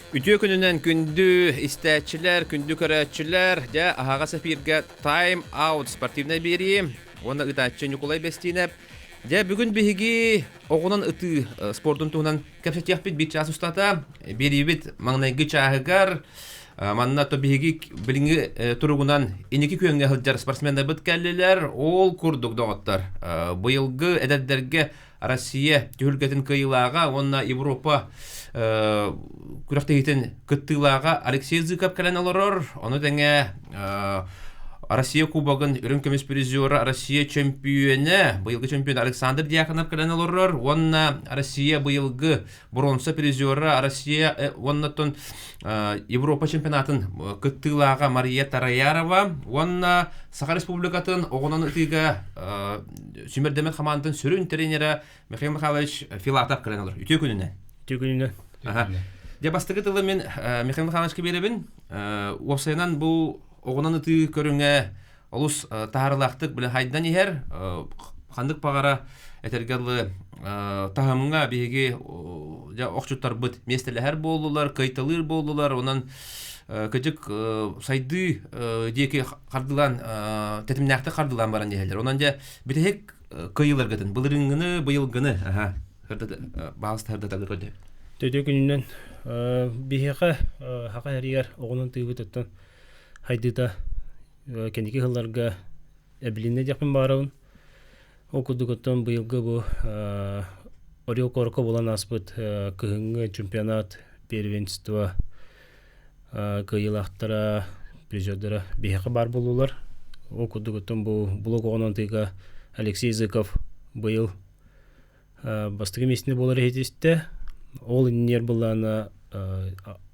Үтүө күнүнэн күндү истээччилэр, күндү көрөөччүлэр, дьэ аһаҕас эфиргэ Time Out спортивнай биэрии уонна ыытааччы Ньукулай Бэстиинэп. Дьэ бүгүн биһиги оҕунан ытыы спордун туһунан кэпсэтиэхпит биир чаас устата. Биэриибит маҥнайгы чааһыгар манна то биһиги билиҥҥи туругунан инники күөҥҥэ сылдьар спортсменнарбыт кэллилэр. Ол курдук доҕоттор, быйылгы эдэрдэргэ Россия түһүлгэтин кыайыылааҕа уонна Европа күрэхтэһиитин кыттыылааҕа Алексей Зыков кэлэн олорор. Ону тэҥэ Россия Кубогын үрүҥ көмүс призера, Россия чөмпүйүөнэ, быйылгы чөмпүйүөн Александр Дьяконов кэлэн олорор уонна Россия быйылгы бронза призера, Россия уонна Европа чемпионатын кыттыылааҕа Мария Тараярова уонна Саха Республикатын оҕонон ытыыга сүүмэрдэммит хамаандатын сүрүн тренерэ Михаил Михайлович Филатов кэлэн олор. Үтүө күнүнэн. Үтүө күнүнэн. Дьэ бастакы тылы мин Михаил Михайловичка биэрэбин. Уопсайынан бу оҕонон ытыы көрүҥэ олус таһаарыылаахтык били хайдан иһэр ханнык баҕара этэргэ дылы таһымҥа биһиги дьэ охчуттарбыт миэстэлэһэр буоллулар, кыайталыыр буоллулар, онон кыдьык сайдыы диэки хардылаан тэтимнээхтик хардылаан баран иһэллэр. Онон дьэ бүтэһик кыайыыларгытын былырыыҥҥыны, быйылгыны аха баалыста сырдаталыр көрдөһөбүт. Төтө күнүнэн биһиэхэ хака хэригэр оҕонон тыыбыт оттон хайдыыта кэнники сылларга эбилиннэ диэхпин баҕарабын. Ол курдук оттон быйылгы бу Орел куоракка буолан ааспыт кыһыҥҥы чемпионат первенство кыайыылаахтара, призердара биһиэхэ баар буоллулар. Ол курдук оттон бу блок оҕонон тыыга Алексей Зыков быйыл бастакы миэстэни буолар иһитистэ. Ол иннигэр былаана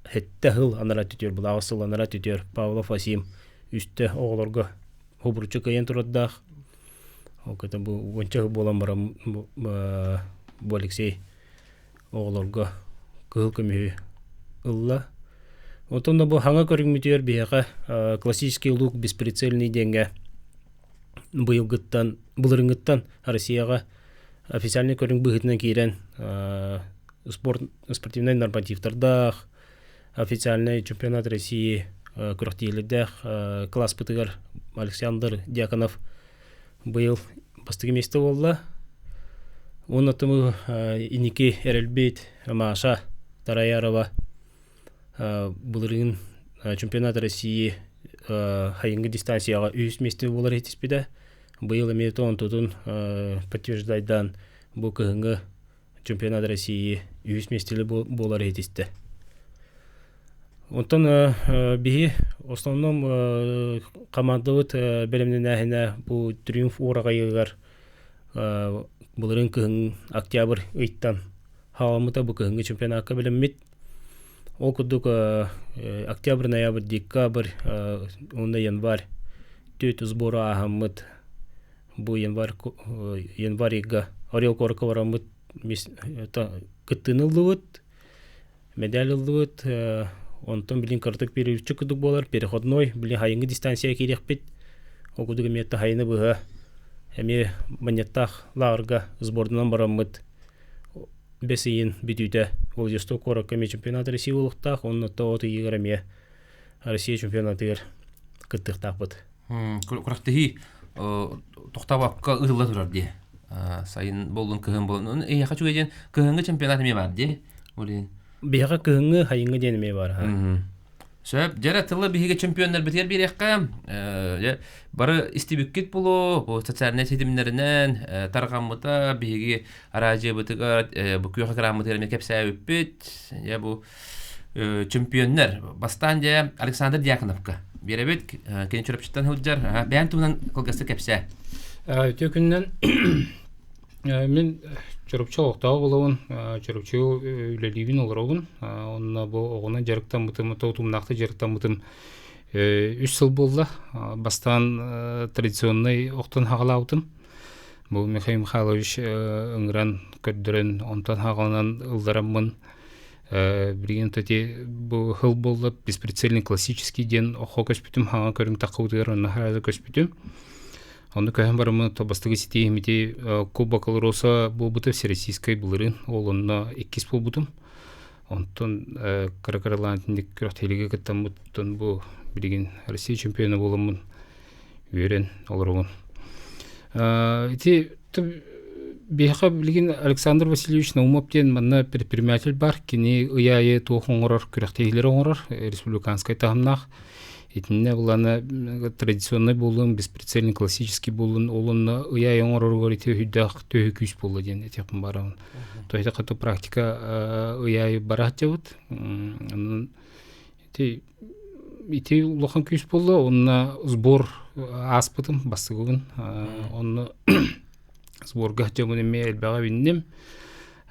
сэттэ сыл анараа түтүөр, былааҕы сыл анараа түтүөр Павлов Васим үстэ оҕолорго хобуруччу кыайан турардаах. Ол кытта бу уонча сыл буолан баран бу Алексей оҕолорго кыһыл көмүһү ылла. Оттон да бу хаҥа көрүҥмүтүгэр биһиэхэ классический лук бесприцельный диэҥҥэ быйылгыттан, былырыҥҥыттан Россияҕа официальный көрүҥ быһыытынан киирэн спорт спортивнай нормативтардаах, официальный чемпионат России күрэхтэһиилэрдээх класспытыгар Александр Дьяконов быйыл бастакы миэстэ буолла. Уонна тымы инники эрэлбит Маша Тараярова былырыын чемпионат России хайыҥҥы дистанцияҕа үһүс миэстэ буолар иһитиспитэ. Быйыл эмиэ онтутун подтверждайдаан бу кыһыҥҥы чемпионат России үһүс миэстэлэ буолар иһитистэ. Онтон биһи основном командабыт бэлэмнэнээһинэ бу Триумф уораҕайыгар былырыын кыһын октябрь ыйтан хаҕаммыта бу кыһыҥҥы чемпионакка бэлэммит. Ол курдук октябрь, ноябрь, декабрь уонна январь түөрт сбору ааһаммыт бу январь январь ыйга Орел куоракка бараммыт кыттыыны ыллыбыт, медаль ыллыбыт. Онтон билин кыратык перерывчик курдук буолар, переходной, билин хайыҥҥы дистанция киириэхпит. Ол курдук эмиэ хайыны быһа эмиэ манньыттаах лааҕырга сбордунан бараммыт бэс ыйын бүтүүтэ Владивосток куоракка эмиэ чемпионат России буолуохтаах уонна от ыйыгар эмиэ Россия чемпионатыгар кыттыахтаахпыт. Күрэхтэһии тохтообокко ыытылла турар дии. Сайын буоллун, кыһын буоллун. Эйиэхэ үчүгэй диэн кыһыҥҥы чемпионат эмиэ баар дии. Ол иһин. Биһиэхэ кыһыҥҥы, хайыҥҥы диэн эмиэ баар. Сөп. Дьэрэ тылы биһиги чемпионнарбытыгар биэриэххэ. Бары истибиккит булу, бу социальнай ситимнэринэн тарҕаммыта биһиги араадьыйабытыгар, бу күөх экраммытыгар эмиэ кэпсээбиппит. Дьэ бу чемпионнар. Бастаан дьэ Александр Дьяконовка биэрэбит. Кини Чурапчыттан сылдьар. Бэйэн туһунан кылгастык кэпсээ. Үтүө күнүнэн Мин Чурапчы олохтоох буолабын, Чурапчы үлэлиибин, олоробун. Онно бу оҕону дьарыктаммытым, утумнаахтык дьарыктаммытым үс сыл буолла. Бастаан традиционнай охтон хаҕалаабытым. Бу Михаил Михайлович ыҥыран көрдөрөн, онтон хаҕаланан ыллараммын билигин ити бу сыл буолла бесприцельный классический диэн оххо көспүтүм, хаҥа көрүҥ таххыбытыгар онно хараада көспүтүм. Онно көһөн бараммын бастакы ситиһим ити Кубок Алроса буолбута всероссийскай былырыын. Ол онно иккис буолбутум. Онтон кыра-кыралаан итинник күрэхтэһиигэ кыттаммыттан бу билигин Россия чемпиона буоламмын үөрэн олоробун. Ити биһиэхэ билигин Александр Васильевич Наумов диэн манна предприниматель бар. Кини ый аайы туох оҥорор күрэхтэһиилэри оҥорор республиканскай таһымнаах. Итиннэ былаана традиционнай буоллун, бесприцельный классический буоллун, ол онно ый аайы оҥороругар ити өйдөөх төһө күүс буолла диэн этиэхпин баарабын. То есть это практика ый аайы бара сылдьабыт. Онон ити ити улахан күүс буолла. Онно сбор ааспытым бастыгыбын. Онно сборга сылдьабын эмиэ элбэҕи бинним.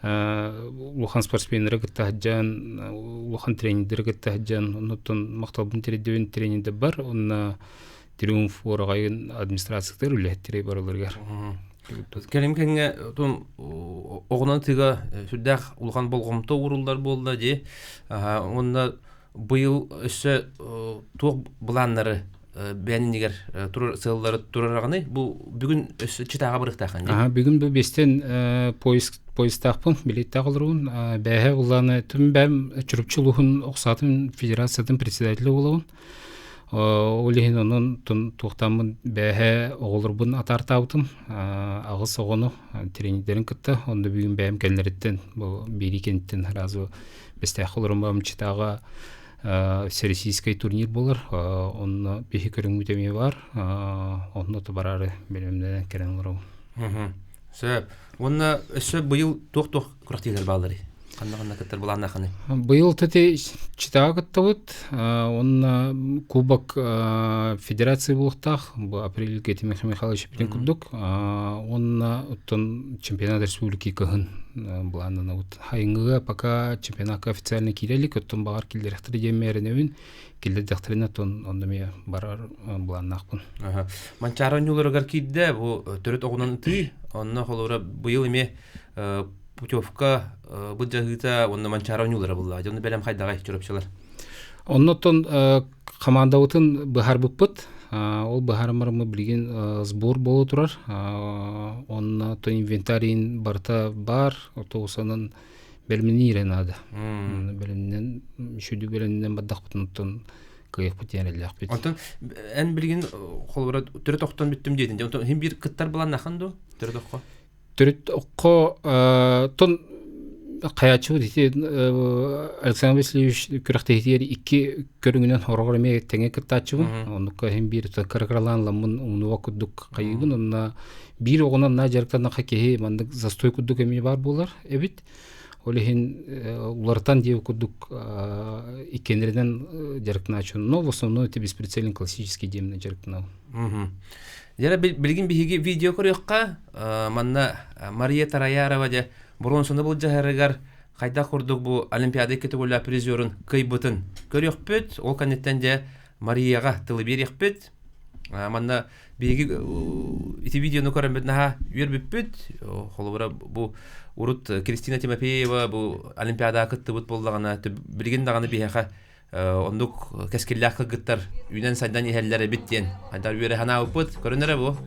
Улахан спортсменнары кытта сылдьан, улахан тренердери кытта сылдьан, оннуттан махталбын тириэрдэбин тренердэр бар. Онно Триумф уораҕайын администрациятыгар үлэһиттэрэ барыларыгар. Кэлим кэмҥэ тун оҕунан тыга сүрдээх улахан болҕомто ууруллар буолла дии. Уонна быйыл өссө туох былааннары бэйэн иннигэр турар сыаллары турараҕыный? Бу бүгүн өссө читааҕа барыахтааххын дии. Бүгүн бу биэстэн поезд поездтаахпын, билиэттээх олоробун. Бээһэ улааны түм бэм Чурапчы улууһун охсаатын федерациятын председателэ буолабын. Ол иһин онон туохтааммын бээһэ оҕолорбун атаартаабытым. Аҕыс оҕону тренердэрин кытта. Онно бүгүн бэйэм кэллэриттэн бу биирии кэнниттэн сразу Бэстээххэ олорон Читаҕа всероссийскай турнир буолар. Онно биһи көрүҥмүт эмиэ баар. Онно бараары бэлэмнэнэн кэлэн олоробун. Сөп. Уонна өссө быйыл туох-туох күрэхтэһиилэр баалларый? Ханна-ханна кыттар былааннааххыный? Быйыл тати Читаҕа кыттабыт. Уонна Кубок Федерации буолуохтаах. Бу апрельгэ Тимофей Михайлович эппитин курдук. Уонна оттон чемпионат республики кыһын былааннанабыт. Хайыҥҥыга пока чемпионакка официально киирэ илик, оттон баҕар киллэрэхтэрэ диэн эрэнэбин. Киллэрдэхтэринэ оттон онно эмиэ барар былааннаахпын. Манчаары оонньууларыгар киирдэ бу төрүт оҕунан ытыы. Онно холобура быйыл эмиэ путевка былдьаһыыта уонна Манчаары оонньуулара булла. Дьону бэлэм хайдаҕай чурапчылар? Оннуттан хамаандабытын быһаарбыппыт. Ол быһаарымарымы билигин сбор буола турар. Онно инвентарийын барыта баар. Тоҕусанан бэлэмниирэ наада. Бэлэмнэн үчүгэй бэлэмнэн бардахпытын кыайыахпыт диэн эрэллээхпит. Онтон эн билигин холобура төрүт охтон бүттүм диэтин. Онтон иһин биир кыттар былааннааххын дуо? Төрүт оххо? Төрүт окко тон хайааччыбыт ити Александр Васильевич күрэхтэһиитигэр икки көрүҥүнэн хороҕор эмиэ тэҥэ кыттааччыбын. Оннукка иһин биир кыра-кыралаан ламмын умнуба курдук хайыыбын. Онно биир оҕонон на дьарыктаннахха киһи маннык застой курдук эмиэ баар буолар эбит. Ол иһин уларытан диэбит курдук иккиэннэринэн дьарыктанааччыбын. Но в основном это бесприцельный классический диэминэн дьарыктанабын. Дьэ, билигин биһиги видео көрүөххэ, манна Мария Тараярова дьэ боруонсаны былдьаһарыгар хайдах курдук бу Олимпиада икки төгүллээх призерун кыайбытын көрүөхпүт. Ол кэнниттэн дьэ Марияҕа тылы биэриэхпит. Манна биһиги ити видеону көрөммүт наһаа үөрбүппүт. Холобура бу урут Кристина Тимофеева бу Олимпиадаҕа кыттыбыт буоллаҕына билигин даҕаны биһиэхэ оннук кэскиллээх кыргыттар үүнэн-сайдан иһэллэр эбит диэн хайдах үөрэ санаабыппыт көрөн эрэ бу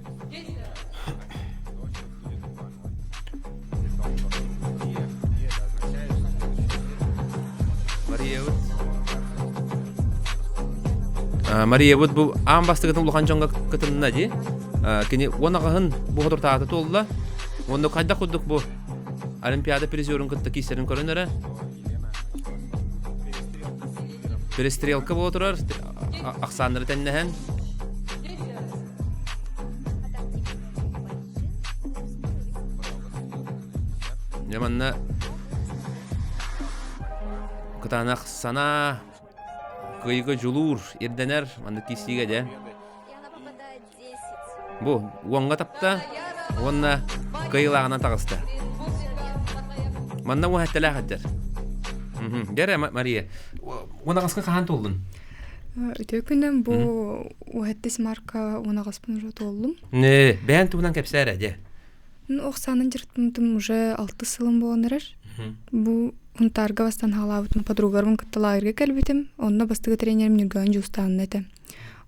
Мариябыт Мариябыт бу аан бастакытын улахан дьоҥҥо кытынна дии кини уон аҕыһын бу хотуртаата туолла уонна хайдах курдук бу Олимпиада призерун кытта киирсэрин көрөн эрэ Перестрелка буола турар, ахсааннары тэннэһэн. Дьэ манна кытаанах санаа, кыайыыга дьулуур ирдэнэр, маннык киирсиигэ дьэ. Бу уоҥҥа тапта уонна кыайыылааҕынан таҕыста. Манна уоһэттэлээх эдэр. Дэрэ Мария, уонаҕаска хаһан туоллун? Үтүө күнүм бу уоһэттис марка уонаҕаспын уже туоллум. Не, бэйэн туһунан кэпсээр дьэ. Ну, охсаанын дьарыктаммытым уже алтыс сылым буолан эрэр. Бу Хунтаарга бастан хаалаабытым подругарбын кытта лагерьга кэлбитим. Онно бастакы тренерим Ньурган Дьуустаанна этэ.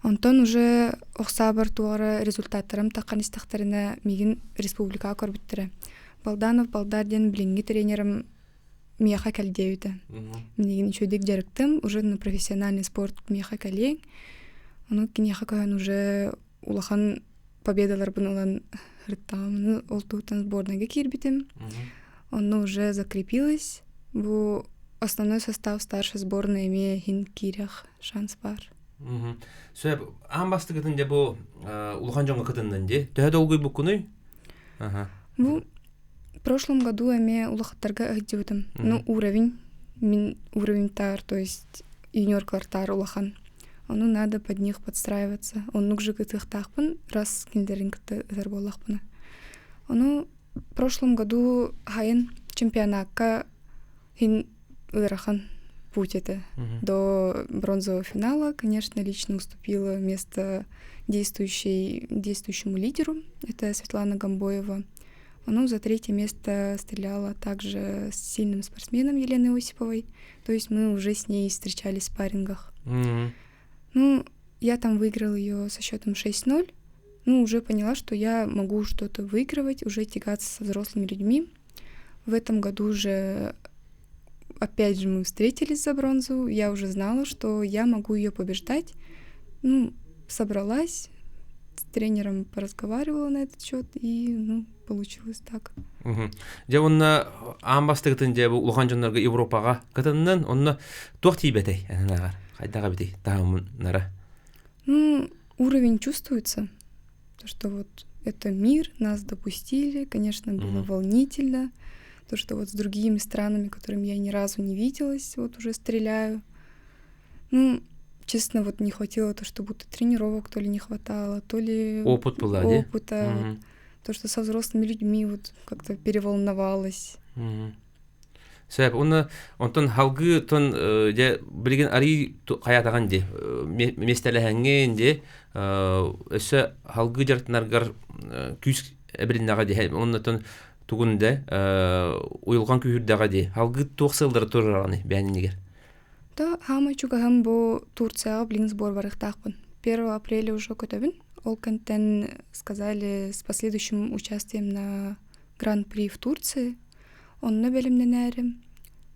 Онтон уже ох саабар туох эрэ результаттарым таххан истэхтэринэ миигин республикаҕа көрбүттэрэ. Балданов Балдар диэн билиҥҥи тренерим миэхэ кэл диэбитэ. Минигин үчүгэйдик дьарыктым, уже на профессиональный спорт миэхэ кэлиэҥ. Ону киниэхэ көһөн уже улахан победаларбын ылан ырыттаҕым. Ол туһуттан сборнайга киирбитим. Онно уже закрепилась. Бу основной состав старшей сборной эмиэ иһин киирэх шанс баар. Сөп, аан бастакытын дьэ бу улахан дьоҥҥо кытыннын дии. Төһө долгуйбуккунуй? Бу в прошлом году эмиэ улахаттарга ыһдьыбытым. Ну, уровень, мин уровень таар, то есть юниоркалар улахан. Ону надо под них подстраиваться. Оннук же кытыахтаахпын, раз кинилэрин кытта ытар буоллахпына. Ону в прошлом году хайын чемпионакка хин ыарахан путь это. До бронзового финала, конечно, лично уступила место действующей, действующему лидеру, это Светлана Гамбоева. Ну, за третье место стреляла также с сильным спортсменом Еленой Осиповой. То есть мы уже с ней встречались в спаррингах. Ну, я там выиграла ее со счетом 6-0. Ну, уже поняла, что я могу что-то выигрывать, уже тягаться со взрослыми людьми. В этом году уже опять же мы встретились за бронзу. Я уже знала, что я могу ее побеждать. Ну, собралась, с тренером поразговаривала на этот счет, и, ну, получилось так. Дьэ уонна аан бастакытын дьэ бу улахан дьоннорго Европаҕа кытыннын, онно туох тиийбэтэй эн хайдаҕа эбитий таһымнара? Ну, уровень чувствуется, то, что вот это мир, нас допустили, конечно, было волнительно, то, что вот с другими странами, которыми я ни разу не виделась, вот уже стреляю. Ну, честно, вот не хватило то, что будто тренировок то ли не хватало, то ли опыт была, опыта, вот, то, что со взрослыми людьми вот как-то переволновалась. Сөп, уонна онтон халгыы тон дьэ билигин арый хайаатаҕын дии миэстэлэһэҥҥин дии өссө халгыы дьарыктанаргар күүс эбилиннэҕэ дии оннотон тугун да уйулҕан күүһүрдэҕэ дии халгыы туох сыллары турараҕыный бэйэҥ То хаамай чугаһым бу Турцияҕа билигин сбор барыахтаахпын. 1 апреля уже көтөбүн. Ол кэнтэн сказали с последующим участием на Гран-при в Турции. Онно бэлэмнэнээрим.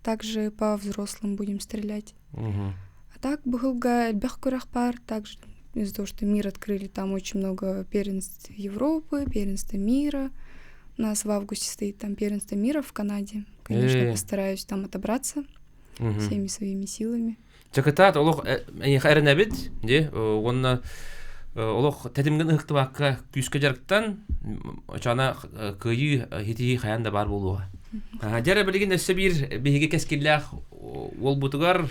Также по взрослым будем стрелять. А так быһылга элбэх күрэх баар. Также из-за того, что мир открыли, там очень много первенств Европы, первенства мира. У нас в августе стоит там первенство мира в Канаде. Конечно, постараюсь там отобраться всеми своими силами. Чакытаат олох эйиэхэ эрэнэбит дии уонна олох тэтимҥин ыһыктыбакка күүскэ дьарыктан очоона кыайыы хитии хайаан да баар буолуоҕа. Дьэ билигин өссө биир биһиги кэскиллээх уолбутугар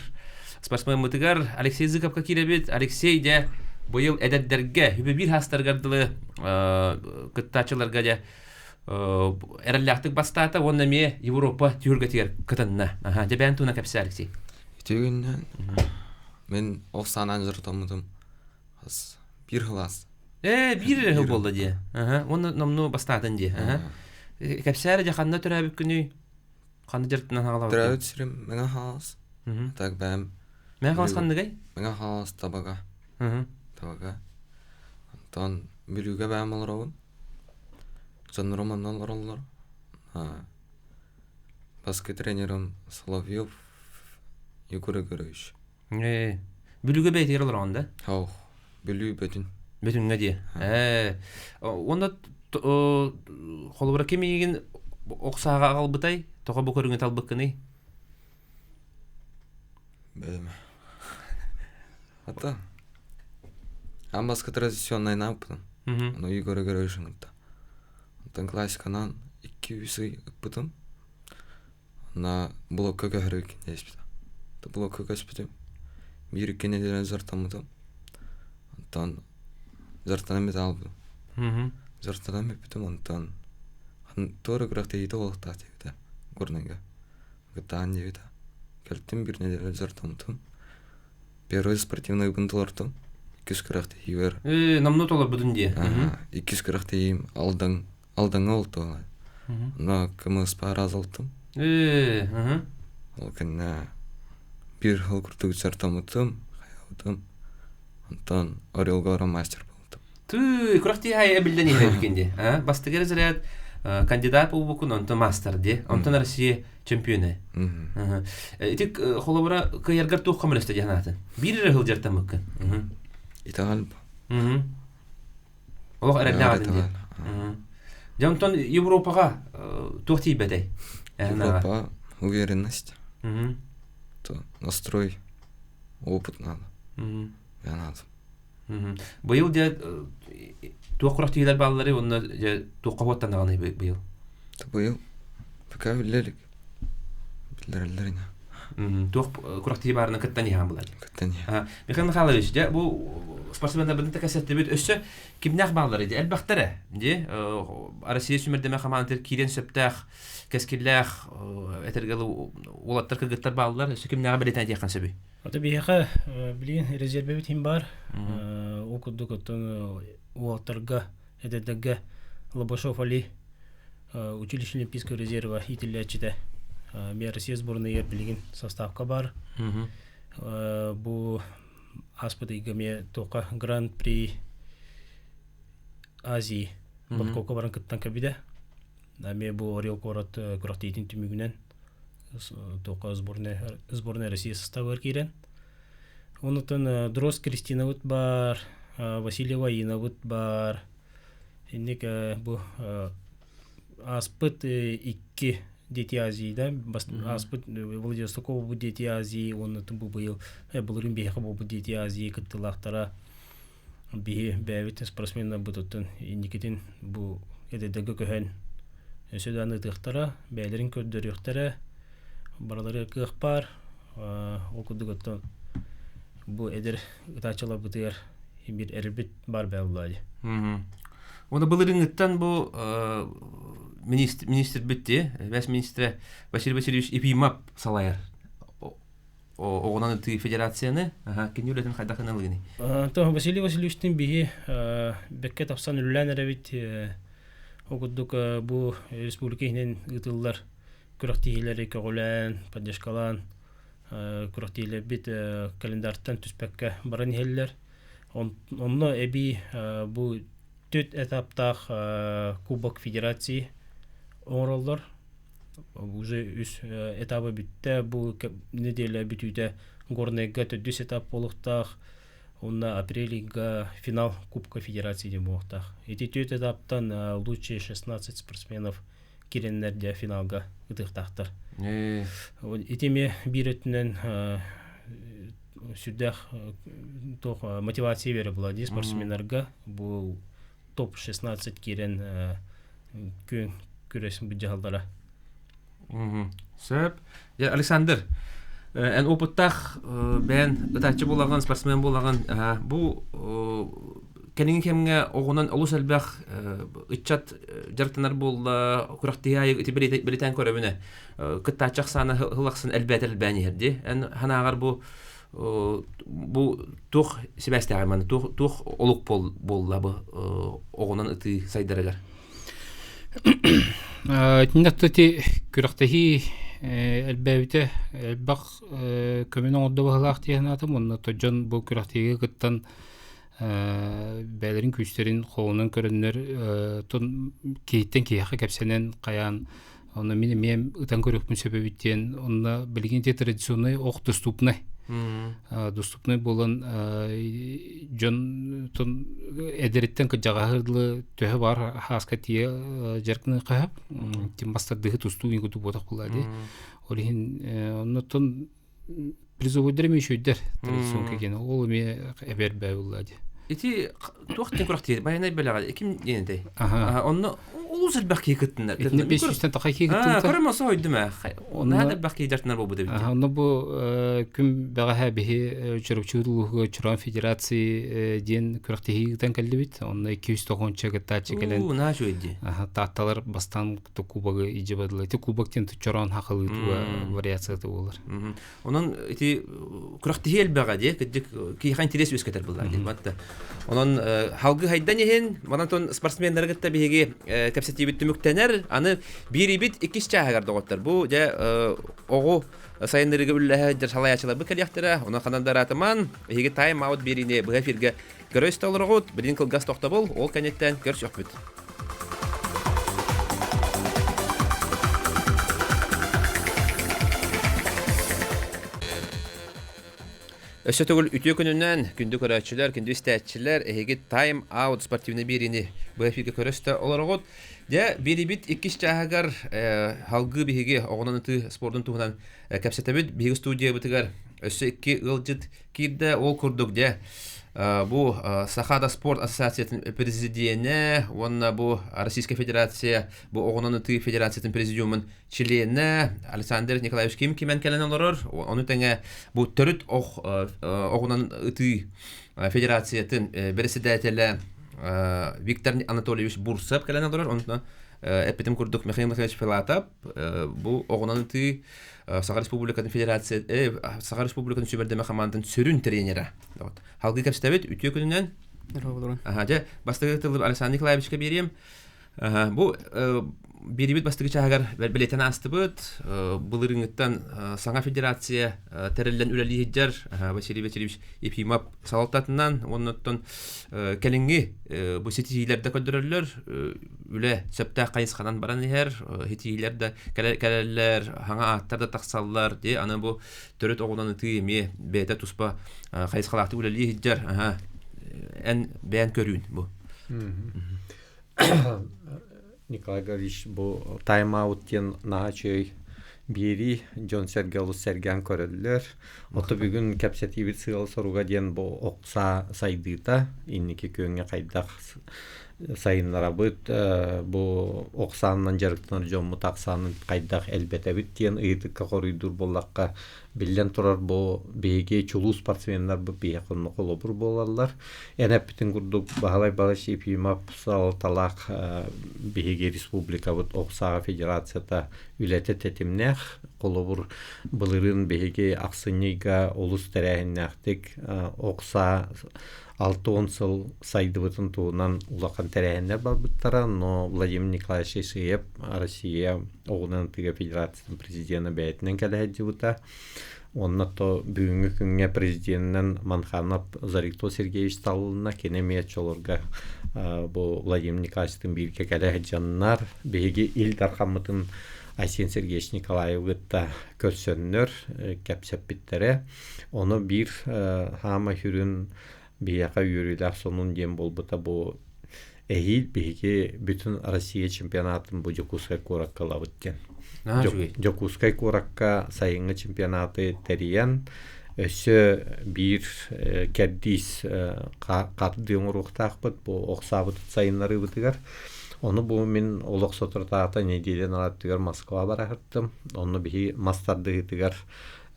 спортсмеммытыгар Алексей Зыковка киирэбит. Алексей дьэ быйыл эдэрдэргэ үбү биир хаастарыгар дылы кыттааччыларга дьэ эрэллээхтик бастаата уонна эмиэ Европа түһүлгэтигэр кытынна. Дьэ бэйэн туһунан кэпсээ Алексей. Ити күннэн мин ол саанан дьарыктаммытым хас биир кылаас. Ээ биир эрэ сыл буолла дии. Уонна номнуо бастаатын дии. Кэпсээ эрэ ханна төрөөбүт күнүй? Ханна дьарыктанан хаалабыт? Төрөөбүт сирим Мэҥэ Хаҥалас. Так бэйэм Мэҥэ Хаҥалас ханныгай? Мэҥэ Хаҥалас Табага. Табага. Онтон Бүлүүгэ бэйэм олоробун. Дьоннорум онно олороллор. Баскы тренерым Соловьев Егор Егорович. Ээ, Бүлүүгэ бэйэтигэр олороҕун да? Ох, Бүлүү Бөтүн. Бөтүҥҥэ дии. Ээ, уонна холобура ким миигин ох сааҕа аҕалбытай? Тоҕо бу көрүҥү талбыккыный? Бэйэм. Ата. Аан баскы традиционнай нааппытым. Ону Егор Егорович ыҥырда. Онтон классиканан 2-3 ый ыппытым. Онно блокка көһөрү кинээспитим. Блокка көспүтүм. Биир икки нэдиэлэ дьарыктаммытым. Онтон дьарыктанан бүтэ хаалбытым. Дьарыктанан бүппүтүм онтон туора күрэхтэһиитэ буолуохтаах диэбитэ Горнайга. Кыттаан диэбитэ. Кэлтим биир нэдиэлэ дьарыктаммытым. Первый спортивныйбын толордум. Иккис күрэхтэһиибэр. Ээ, номнуо толорбутун дии. Иккис күрэхтэһиим Алдан Алдаҥҥа олтуола. Онно кымыспа араас олтум. Ээ, Ол кэннэ биир сыл курдук дьарыктаммытым, хайаабытым. Онтон Орелга баран мастер буолтум. Тыы, күрэхтэһии эбиллэн иһэр эбиккин дии. Бастакы разряд Кандидат буолбуккун, онтон мастер дии. Онтон Россия чемпионы. Ити холобура кыайаргар туох көмөлөстө диэн аатын? Биир эрэ сылдьартаммыккын. Итэҕэл. Олох эрэллээх этин дии. Дьэ онтон Европаҕа туох тиийбэтэй? Европа уверенность. То настрой, опыт надо. Я надо. Быйыл дьэ туох күрэхтэһиилэр баалларый уонна дьэ туохха хуоттанаҕыный быйыл? Быйыл пока биллэ илик. Биллэрэллэр ини. Туох күрэхтэһии баарына кыттан иһэҕин булар. Кыттан иһэ. Михаил Михайлович, дьэ бу спортсменнарбытын кэсэттибит өссө кимнээх баалларый дьэ элбэхтэрэ дьэ Россия сүмэрдэмэ хамаандатыгар киирэн сөптөөх кэскиллээх этэргэ уолаттар кыргыттар бааллар өссө кимнээҕи бэлиэтээн этиэххин сөбүй? Ата биһиэхэ билигин резервэбит иһин баар. Ол курдук оттон уолаттарга, эдэрдэргэ Лобашов Али училище Олимпийского резерва иитиллээччитэ. Эмиэ Россия сборнайыгар билигин составка баар. Бу ааспыт ыйга эмиэ туохха Гран-при Азии Бангкокка баран кыттан кэлбитэ. Эмиэ бу Орел куорат күрэхтэһиитин түмүгүнэн туохха сборная России составыгар киирэн. Онутан Дрозд Кристинабыт баар, Васильева Инабыт баар. Инник бу ааспыт икки Дети Азии да ааспыт Владивостокова бу Дети Азии уонна бу быйыл былырыын биһиэхэ буолбут Дети Азии кыттыылаахтара биһи бэйэбит спортсменнарбытыттан инникитин бу эдэрдэргэ көһөн өссө даҕаны ытыахтара, бэйэлэрин көрдөрүөхтэрэ, барыларыгар кыах баар. Ол курдук оттон бу эдэр ытааччыларбытыгар биир эрэлбит баар буолла дии. Уонна былырыыҥҥыттан бу министрбит дии, бэс министрэ Василий Васильевич Ефимов салайар оҕунан ытыы федерацияны кини үлэтин хайдах ылыыный? То Василий Васильевичтин биһи бэккэ тапсан үлэлээн эрэбит. Ол курдук бу республика иһинэн ыытыллар күрэхтэһиилэри көҕүлээн, поддержкалаан күрэхтэһиилэрбит календартан түспэккэ баран иһэллэр. Онно эбии бу түөрт этаптаах Кубок Федерации оҥороллор. Уже үс этаба бүттэ. Бу неделя бүтүүтэ Горнайга төрдүс этап буолуохтаах. Уонна апрель ыйга финал Кубка Федерации диэн буолуохтаах. Ити түөрт этаптан лучшие 16 спортсменов киирэннэр дьэ финалга ытыахтаахтар. Ити эмиэ биир өттүнэн сүрдээх туох мотивация бере була дии спортсменнарга бу топ 16 киирэн күөн күрэс дьаһаллара. Сөп. Александр, эн опыттаах бэйэн ытааччы буолаҕын, спортсмен буолаҕын. Бу кэлиҥҥи кэмҥэ оҕунан олус элбэх ыччат дьарыктанар буолла, күрэхтэһии аайы ити бэлиэтээн көрөбүнэ кыттааччы ахсаана сыл ахсын элбээтэр элбээн иһэр дии. Эн санааҕар бу бу туох сибээстээҕий манна туох туох олук буолла бу оҕунан ытыы сайдарыгар? Итиннэ ити күрэхтэһии элбээбитэ элбэх көмөнү оҥордо быһыылаах дии санаатым уонна дьон бу күрэхтэһиигэ кыттан бэйэлэрин күүстэрин холунан көрөннөр киһиттэн киһиэхэ кэпсэнэн хайаан онно мин эмиэ ытан көрүөхпүн сөп эбит диэн онно билигин ити традиционный ох доступный доступный буолан дьон эдэриттэн кырдьаҕаһы дылы төһө баар хааска тиийэ дьарыктаны хаһап тим бастардыһы тустуу курдук буотах буолла дии ол иһин оннуттан призовойдар эмиэ үчүгэйдэр традиционка киэн ол эмиэ эбэр бээ буолла дии Ити туох диэн күрэхтиир байанай бэлэҕэ ким диэн этэй? Онно улус элбэх киһи кыттыннар. Итиннэ 500-тэн таха киһи кыттыбыта. Көрөм осо ойдум ээ. Наһаа элбэх киһи дьартынар буолбут эбит. Онно бу күн бэҕэһээ биһи Чурапчы улууһугар Чуран Федерации диэн күрэхтэһии ыытан кэллибит. Онно 290 кыттааччы кэлэн. Уу, наһаа үчүгэй дии. Таатталар бастаан кубогы илдьэ бардылар. Ити кубок диэн чороон хахалыытыга вариацията буолар. Онон ити күрэхтэһии элбэҕэ дии, кырдьык киһиэхэ интэриэс үөскэтэр буоллар дии. Батта. Онон халгы хайдан иһин, манан тон спортсменнары кытта биһиги кэпсэтиибит түмүктэнэр. Аны биирибит иккис чааһыгар доҕоттор. Бу дьэ оҕу сайыннарыыга үллэһэ салайааччыларбыт кэлиэхтэрэ. Онон ханан да ыраатыман, биһиги тайм-аут биэриини быһа эфиргэ көрө истэ олороҕут. Билигин кылгас тохтобул, ол кэнниттэн көрсүөхпүт. Өссө төгүл үтүө күнүнэн, күндү көрөөччүлэр, күндү истээччилэр, эһиги Time Out спортивнай биэриини бу эфиргэ көрөстө олороҕут. Дьэ, биэрибит иккис чааһыгар халгыы биһиги оҕонон ытыы спордун туһунан кэпсэтэбит. Биһиги студиябытыгар өссө икки ыалдьыт киирдэ. Ол курдук, дьэ, бу Сахада спорт ассоциациятын президенэ уонна бу Российская Федерация бу оҕонон ытыы федерациятын президиумун чилиэнэ Александр Николаевич Ким кимэн кэлэн олорор. Ону тэҥэ бу төрүт ох оҕунан ытыы федерациятын бэрэссэдээтэлэ Виктор Анатольевич Бурцев кэлэн олорор. Онтон эппитим курдук Михаил Михайлович Филатов бу оҕунан ытыы Саха Республикатын федерация Саха Республикатын сүбэрдэмэ хамаандатын сүрүн тренерэ. Халгыы кэпсэтэбит үтүө күнүнэн. Аха, дьэ, бастакы тылы Александр Николаевичка биэриэм. Бу биэрибит бастакы чааһыгар бэлиэтэн аастыбыт. Былырыыҥҥыттан саҥа федерация тэриллэн үлэлии сылдьар Василий Васильевич Ефимов салалтатынан уонна кэлиҥҥи бу ситиһиилэр да көрдөрөллөр. Үлэ сөптөөх хайысханан баран иһэр. Ситиһиилэр да кэлэллэр, хаҥа ааттар да тахсаллар. Дии аны бу төрүт оҕунан ытыы эмиэ бэйэтэ туспа хайысхалаахтык үлэлии сылдьар. Эн бэйэн көрүүн бу. Николай Гаврильевич бу тайм-аут диэн наһаа үчүгэй биэрии дьон-сэргэ олус сэргээн көрөллөр. Ото бүгүн кэпсэтиибит сыала-соруга диэн бу ох саа сайдыыта инники күөҥҥэ хайдах сайыннарабыт, бу ох саанынан дьарыктанар дьоммут ахсаанын хайдах элбэтэбит диэн ыйытыкка хоруйдуур буоллахха Биллэн турар, бу биһиги чулуу спортсменнарбыт биһиэхэ онно холобур буолаллар. Эн эппитин курдук Баһылай Балыч Ефимов салалталаах биһиги республикабыт ох сааҕа федерацията үлэтэ тэтимнээх. Холобур, былырыын биһиги ахсынньы ыйга олус тэрээһиннээхтик ох саа 60 сыл сайдыбытын туһунан улахан тэрээһиннэр барбыттара, но Владимир Николаевич Исеев Россия оҕунан ытыыга федерациятын президена бэйэтинэн кэлэ сылдьыбыта. Уонна то бүгүҥҥү күҥҥэ президенинэн Манханов Зарикто Сергеевич талылынна. Кини эмиэ оччолорго бу Владимир Николаевичтыын бииргэ кэлэ сылдьаннар биһиги Ил Дархаммытын Айсен Сергеевич Николаевы кытта көрсөннөр кэпсэппиттэрэ. Ону биир хаама сүрүн биһиэхэ үөрүүлээх сонун диэн буолбута бу эһиил биһиги бүтүн Россия чемпионатын бу Дьокуускай куоракка ылабыт диэн. Дьокуускай куоракка сайыҥҥы чемпионаты тэрийэн өссө биир кэрдиис хардыы оҥоруохтаахпыт бу ох саабыт сайыннарыыбытыгар. Ону бу мин олох соторутааҕыта нэдиэлэ наҕаттыгар Москва бараһыттым. Онно биһи мас тардыһыытыгар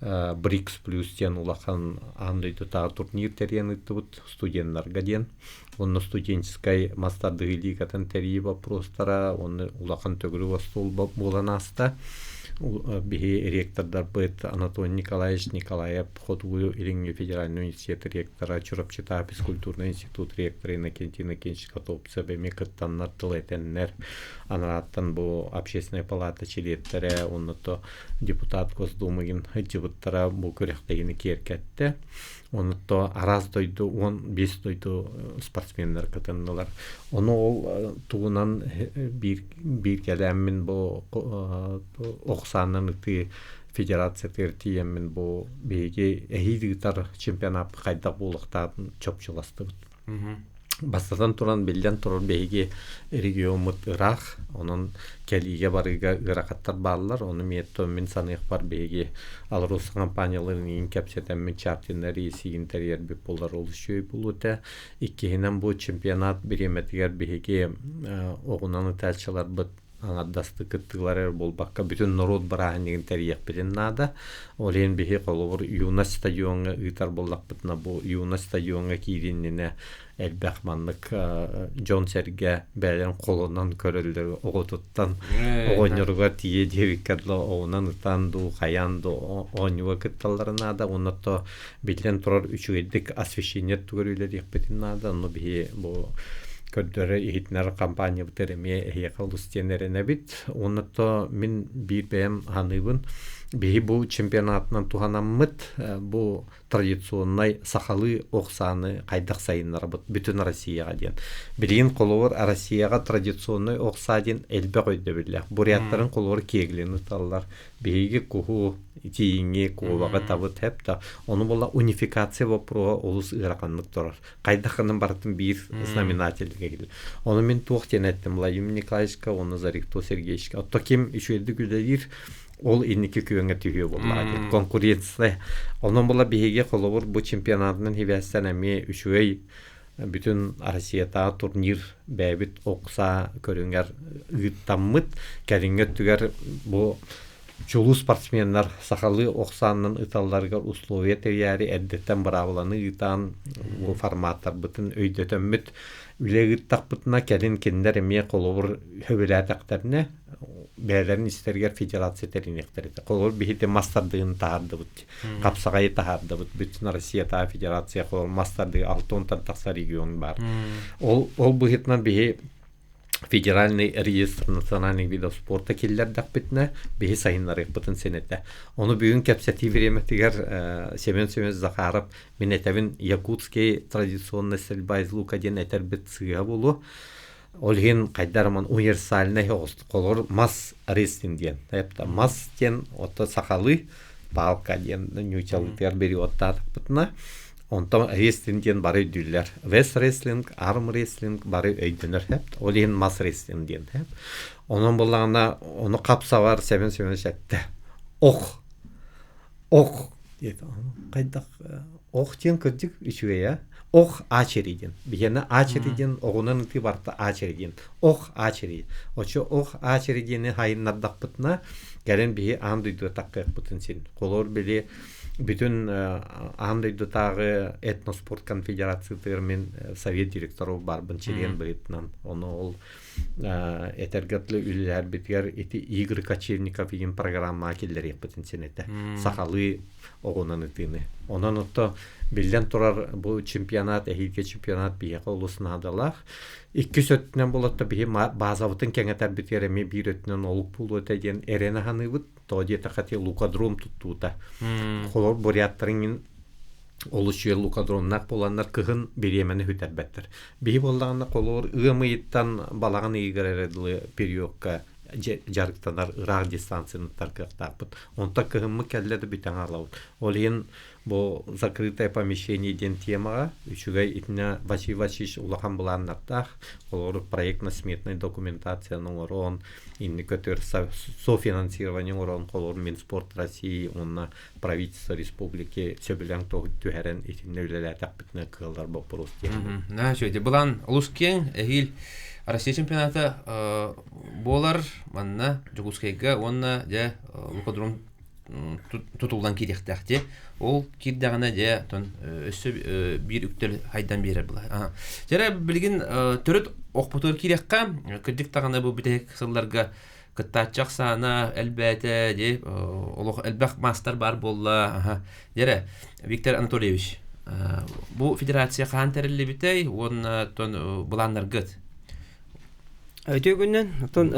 БРИКС плюс диэн улахан аан дойдутааҕы турнир тэрийэн ыыттыбыт студеннарга диэн. Онно студенческай мас тардыһыы лигатын тэрийии боппуруостара уонна улахан төгүрүк остуол буолан ааста. Биһи ректордарбыт Анатолий Николаевич Николаев Хотугу Илиҥҥи федеральный университет ректора, Чурапчытаа физкультурный институт ректора Иннокентий Иннокентьевич Готовцев эмиэ кыттаннар тыл этэннэр, анарааттан бу общественная палата чилиэттэрэ, онно депутат Госдумыгын сылдьыбыттара бу күрэхтэһиини киэркэттэ. Онто араас дойду 15 дойду спортсменнар кытыннылар. Ону ол тугунан биир биир кэлээммин бу ох саанан ытыы федерациятыгар тиийэммин бу биһиги эһиил ыытар чемпионат хайдах буолуохтааҕын чопчуластыбыт. Бастатан туран, биллэн турар, биһиги региоммут ыраах, онон кэлиигэ-барыыга ыарахаттар бааллар. Ону эмиэ мин саныахпар биһиги АЛРОСА компанияларын иин кэпсэтэммит чартиннар рейсигин тэрийэрбит буолар олус үчүгэй буолуо этэ. Иккиһинэн бу чемпионат бириэмэтигэр биһиги оҕунан ытааччыларбыт аҥардастыы кыттыылар эрэ буолбакка, бүтүн норуот бырааһынньыгын тэрийиэхпитин наада. Ол иһин биһи холобур Юность стадиоҥҥа ыытар буоллахпытына, бу Юность стадиоҥҥа киирии иннинэ элбэх маннык дьон-сэргэ бэйэлэрин холонон көрөллөр оҕотуттан оҕонньоругар тиийэ диэбиккэ дылы оҕунан ытан дуу, хайаан дуу оонньууга кытталлара наада. Уонна то биллэн турар үчүгэйдик освещение тугар үлэлиэхпитин наада. Онно биһи бу көрдөрөр иһитинэр компаниябытыгар эмиэ эһиэхэ олус диэн эрэнэбит. Уонна то мин биир бэйэм аныыбын. Биһи бу чемпионатынан туһанаммыт бу традиционнай сахалыы ох сааны хайдах сайыннарабыт бүтүн Россияҕа диэн. Билигин холобур Россияҕа традиционнай ох саа диэн элбэх өйдөбүллээх. Буряттарын холобур киэглин ыталлар. Биһиги куһу, тииҥи, куобаҕы табыт хэп да. Ону була унификация вопроһа олус ыараханнык турар. Хайдах гынан барытын биир знаменательгэ кэлэр. Ону мин туох диэн эттим Владимир Николаевичка уонна Зарикто Сергеевичка. Отто ким үчүгэйдик үлэлиир ол инники күөҥҥэ түһүө буоллаҕа диэн конкуренция. Онон була биһиги холобур бу чемпионатынан хибээстэн эмиэ үчүгэй бүтүн Россиятааҕы турнир бэйэбит окса көрүҥэр ыыттаммыт. Кэлиҥҥи өттүгэр бу чулуу спортсменнар сахалыы ох саанынан ыталларыгар условия тэрийээри эрдэттэн быраабыланы ыытаан бу форматтарбытын өйдөтөммүт үлэ ыыттахпытына кэлин кинилэр эмиэ холобур сөбүлээтэхтэринэ бэйэлэрин истэригэр федерация тэриниэхтэр этэ. Холобур биһиги мас тардыгын таһаардыбыт, хапсаҕайы таһаардыбыт. Бүтүн Россиятааҕы федерация холобур мас тардыгы 60-тан тахса регион баар. Ол ол быһыытынан биһи федеральный реестр национальных видов спорта киллэрдэхпитинэ биһи сайыннарыахпытын син этэ. Ону бүгүн кэпсэтии бириэмэтигэр Семен Семенович Захаров мин этэбин якутский традиционная стрельба из лука диэн этэрбит сыыһа буолуо. Ол иһин хайдар аман универсальнай оҕостук мас рестлинг диэн. Мас диэн ото сахалыы палка диэн ньуучалыытыгар переводтаатахпытына онтон рестлинг диэн бары өйдүүллэр. Вес рестлинг, арм рестлинг бары өйдөнөр хэп. Ол иһин мас рестлинг диэн хэп. Онон буллаҕына ону хапсабар Семен Семенович эттэ. Ох! Ох! диэтэ. Хайдах ох диэн кырдьык үчүгэй а? Ох ачери диэн. Биһиэнэ ачери диэн оҕунан ытыы барта ачери диэн. Ох ачери. Очо ох ачери диэни хайыннардахпытына кэлин биһи аан дойдуга таххыахпытын син. Холор били бүтүн аан дойдутааҕы этноспорт конфедерациятыгар мин совет директоров барбын чилиэн быһыытынан. Ону ол этэргэ үлэлэрбитигэр ити Игорь Кочевников игин программаҕа киллэриэхпитин син этэ. Сахалыы оҕунан ытыыны. Онон отто биллэн турар бу чемпионат, эһиилги чемпионат биһиэхэ олус наадалаах. Иккис өттүнэн болотто биһи базабытын кэҥэтэрбитигэр эмиэ биир өттүнэн олук буолуо этэ диэн эрэнэ саныыбыт. Тоҕо диэтэххэ ити лукадром туттуута. Холор буряттарын олус үчүгэй лукадромнаах буоланнар кыһын бириэмэни сүтэрбэттэр. Биһи буоллаҕына холобур ыам ыйыттан балаҕан ыйыгар эрэ дылы периодка дьарыктанар ыраах дистанцияны таргыахтаахпыт. Онтон кыһыммыт кэллэ да бүтэн хаалабыт. Ол иһин бу закрытое помещение диэн темаҕа үчүгэй итинэ Василий Васильевич улахан былааннардаах, холобур проектно-сметнай документацияны оҥорон, инни көтөр софинансирование оҥорон, холобур Минспорт России уонна правительство республики сөбүлэҥ түһэрэн итиннэ үлэлээтэхпитинэ кыаллар боппуруос диэн. На үчүгэй. Былаан олус киэҥ. Эһиил Россия чемпионата буолар манна Дьокуускайга уонна дьэ Лукодром тутуллан киириэхтээх дии. Ол киирдэҕинэ дьэ тон өссө биир үктэл хайдан биэрэр була. Дьэрэ билигин төрүт охпутугар киириэххэ кырдьык даҕаны бу бүтэһик сылларга кыттааччы ахсаана элбээтэ дии олох элбэх маастар баар буолла. Дьэрэ Виктор Анатольевич бу федерация хаһан тэриллибитэй уонна тон былааннаргыт? Үтүө күннэн. Оттон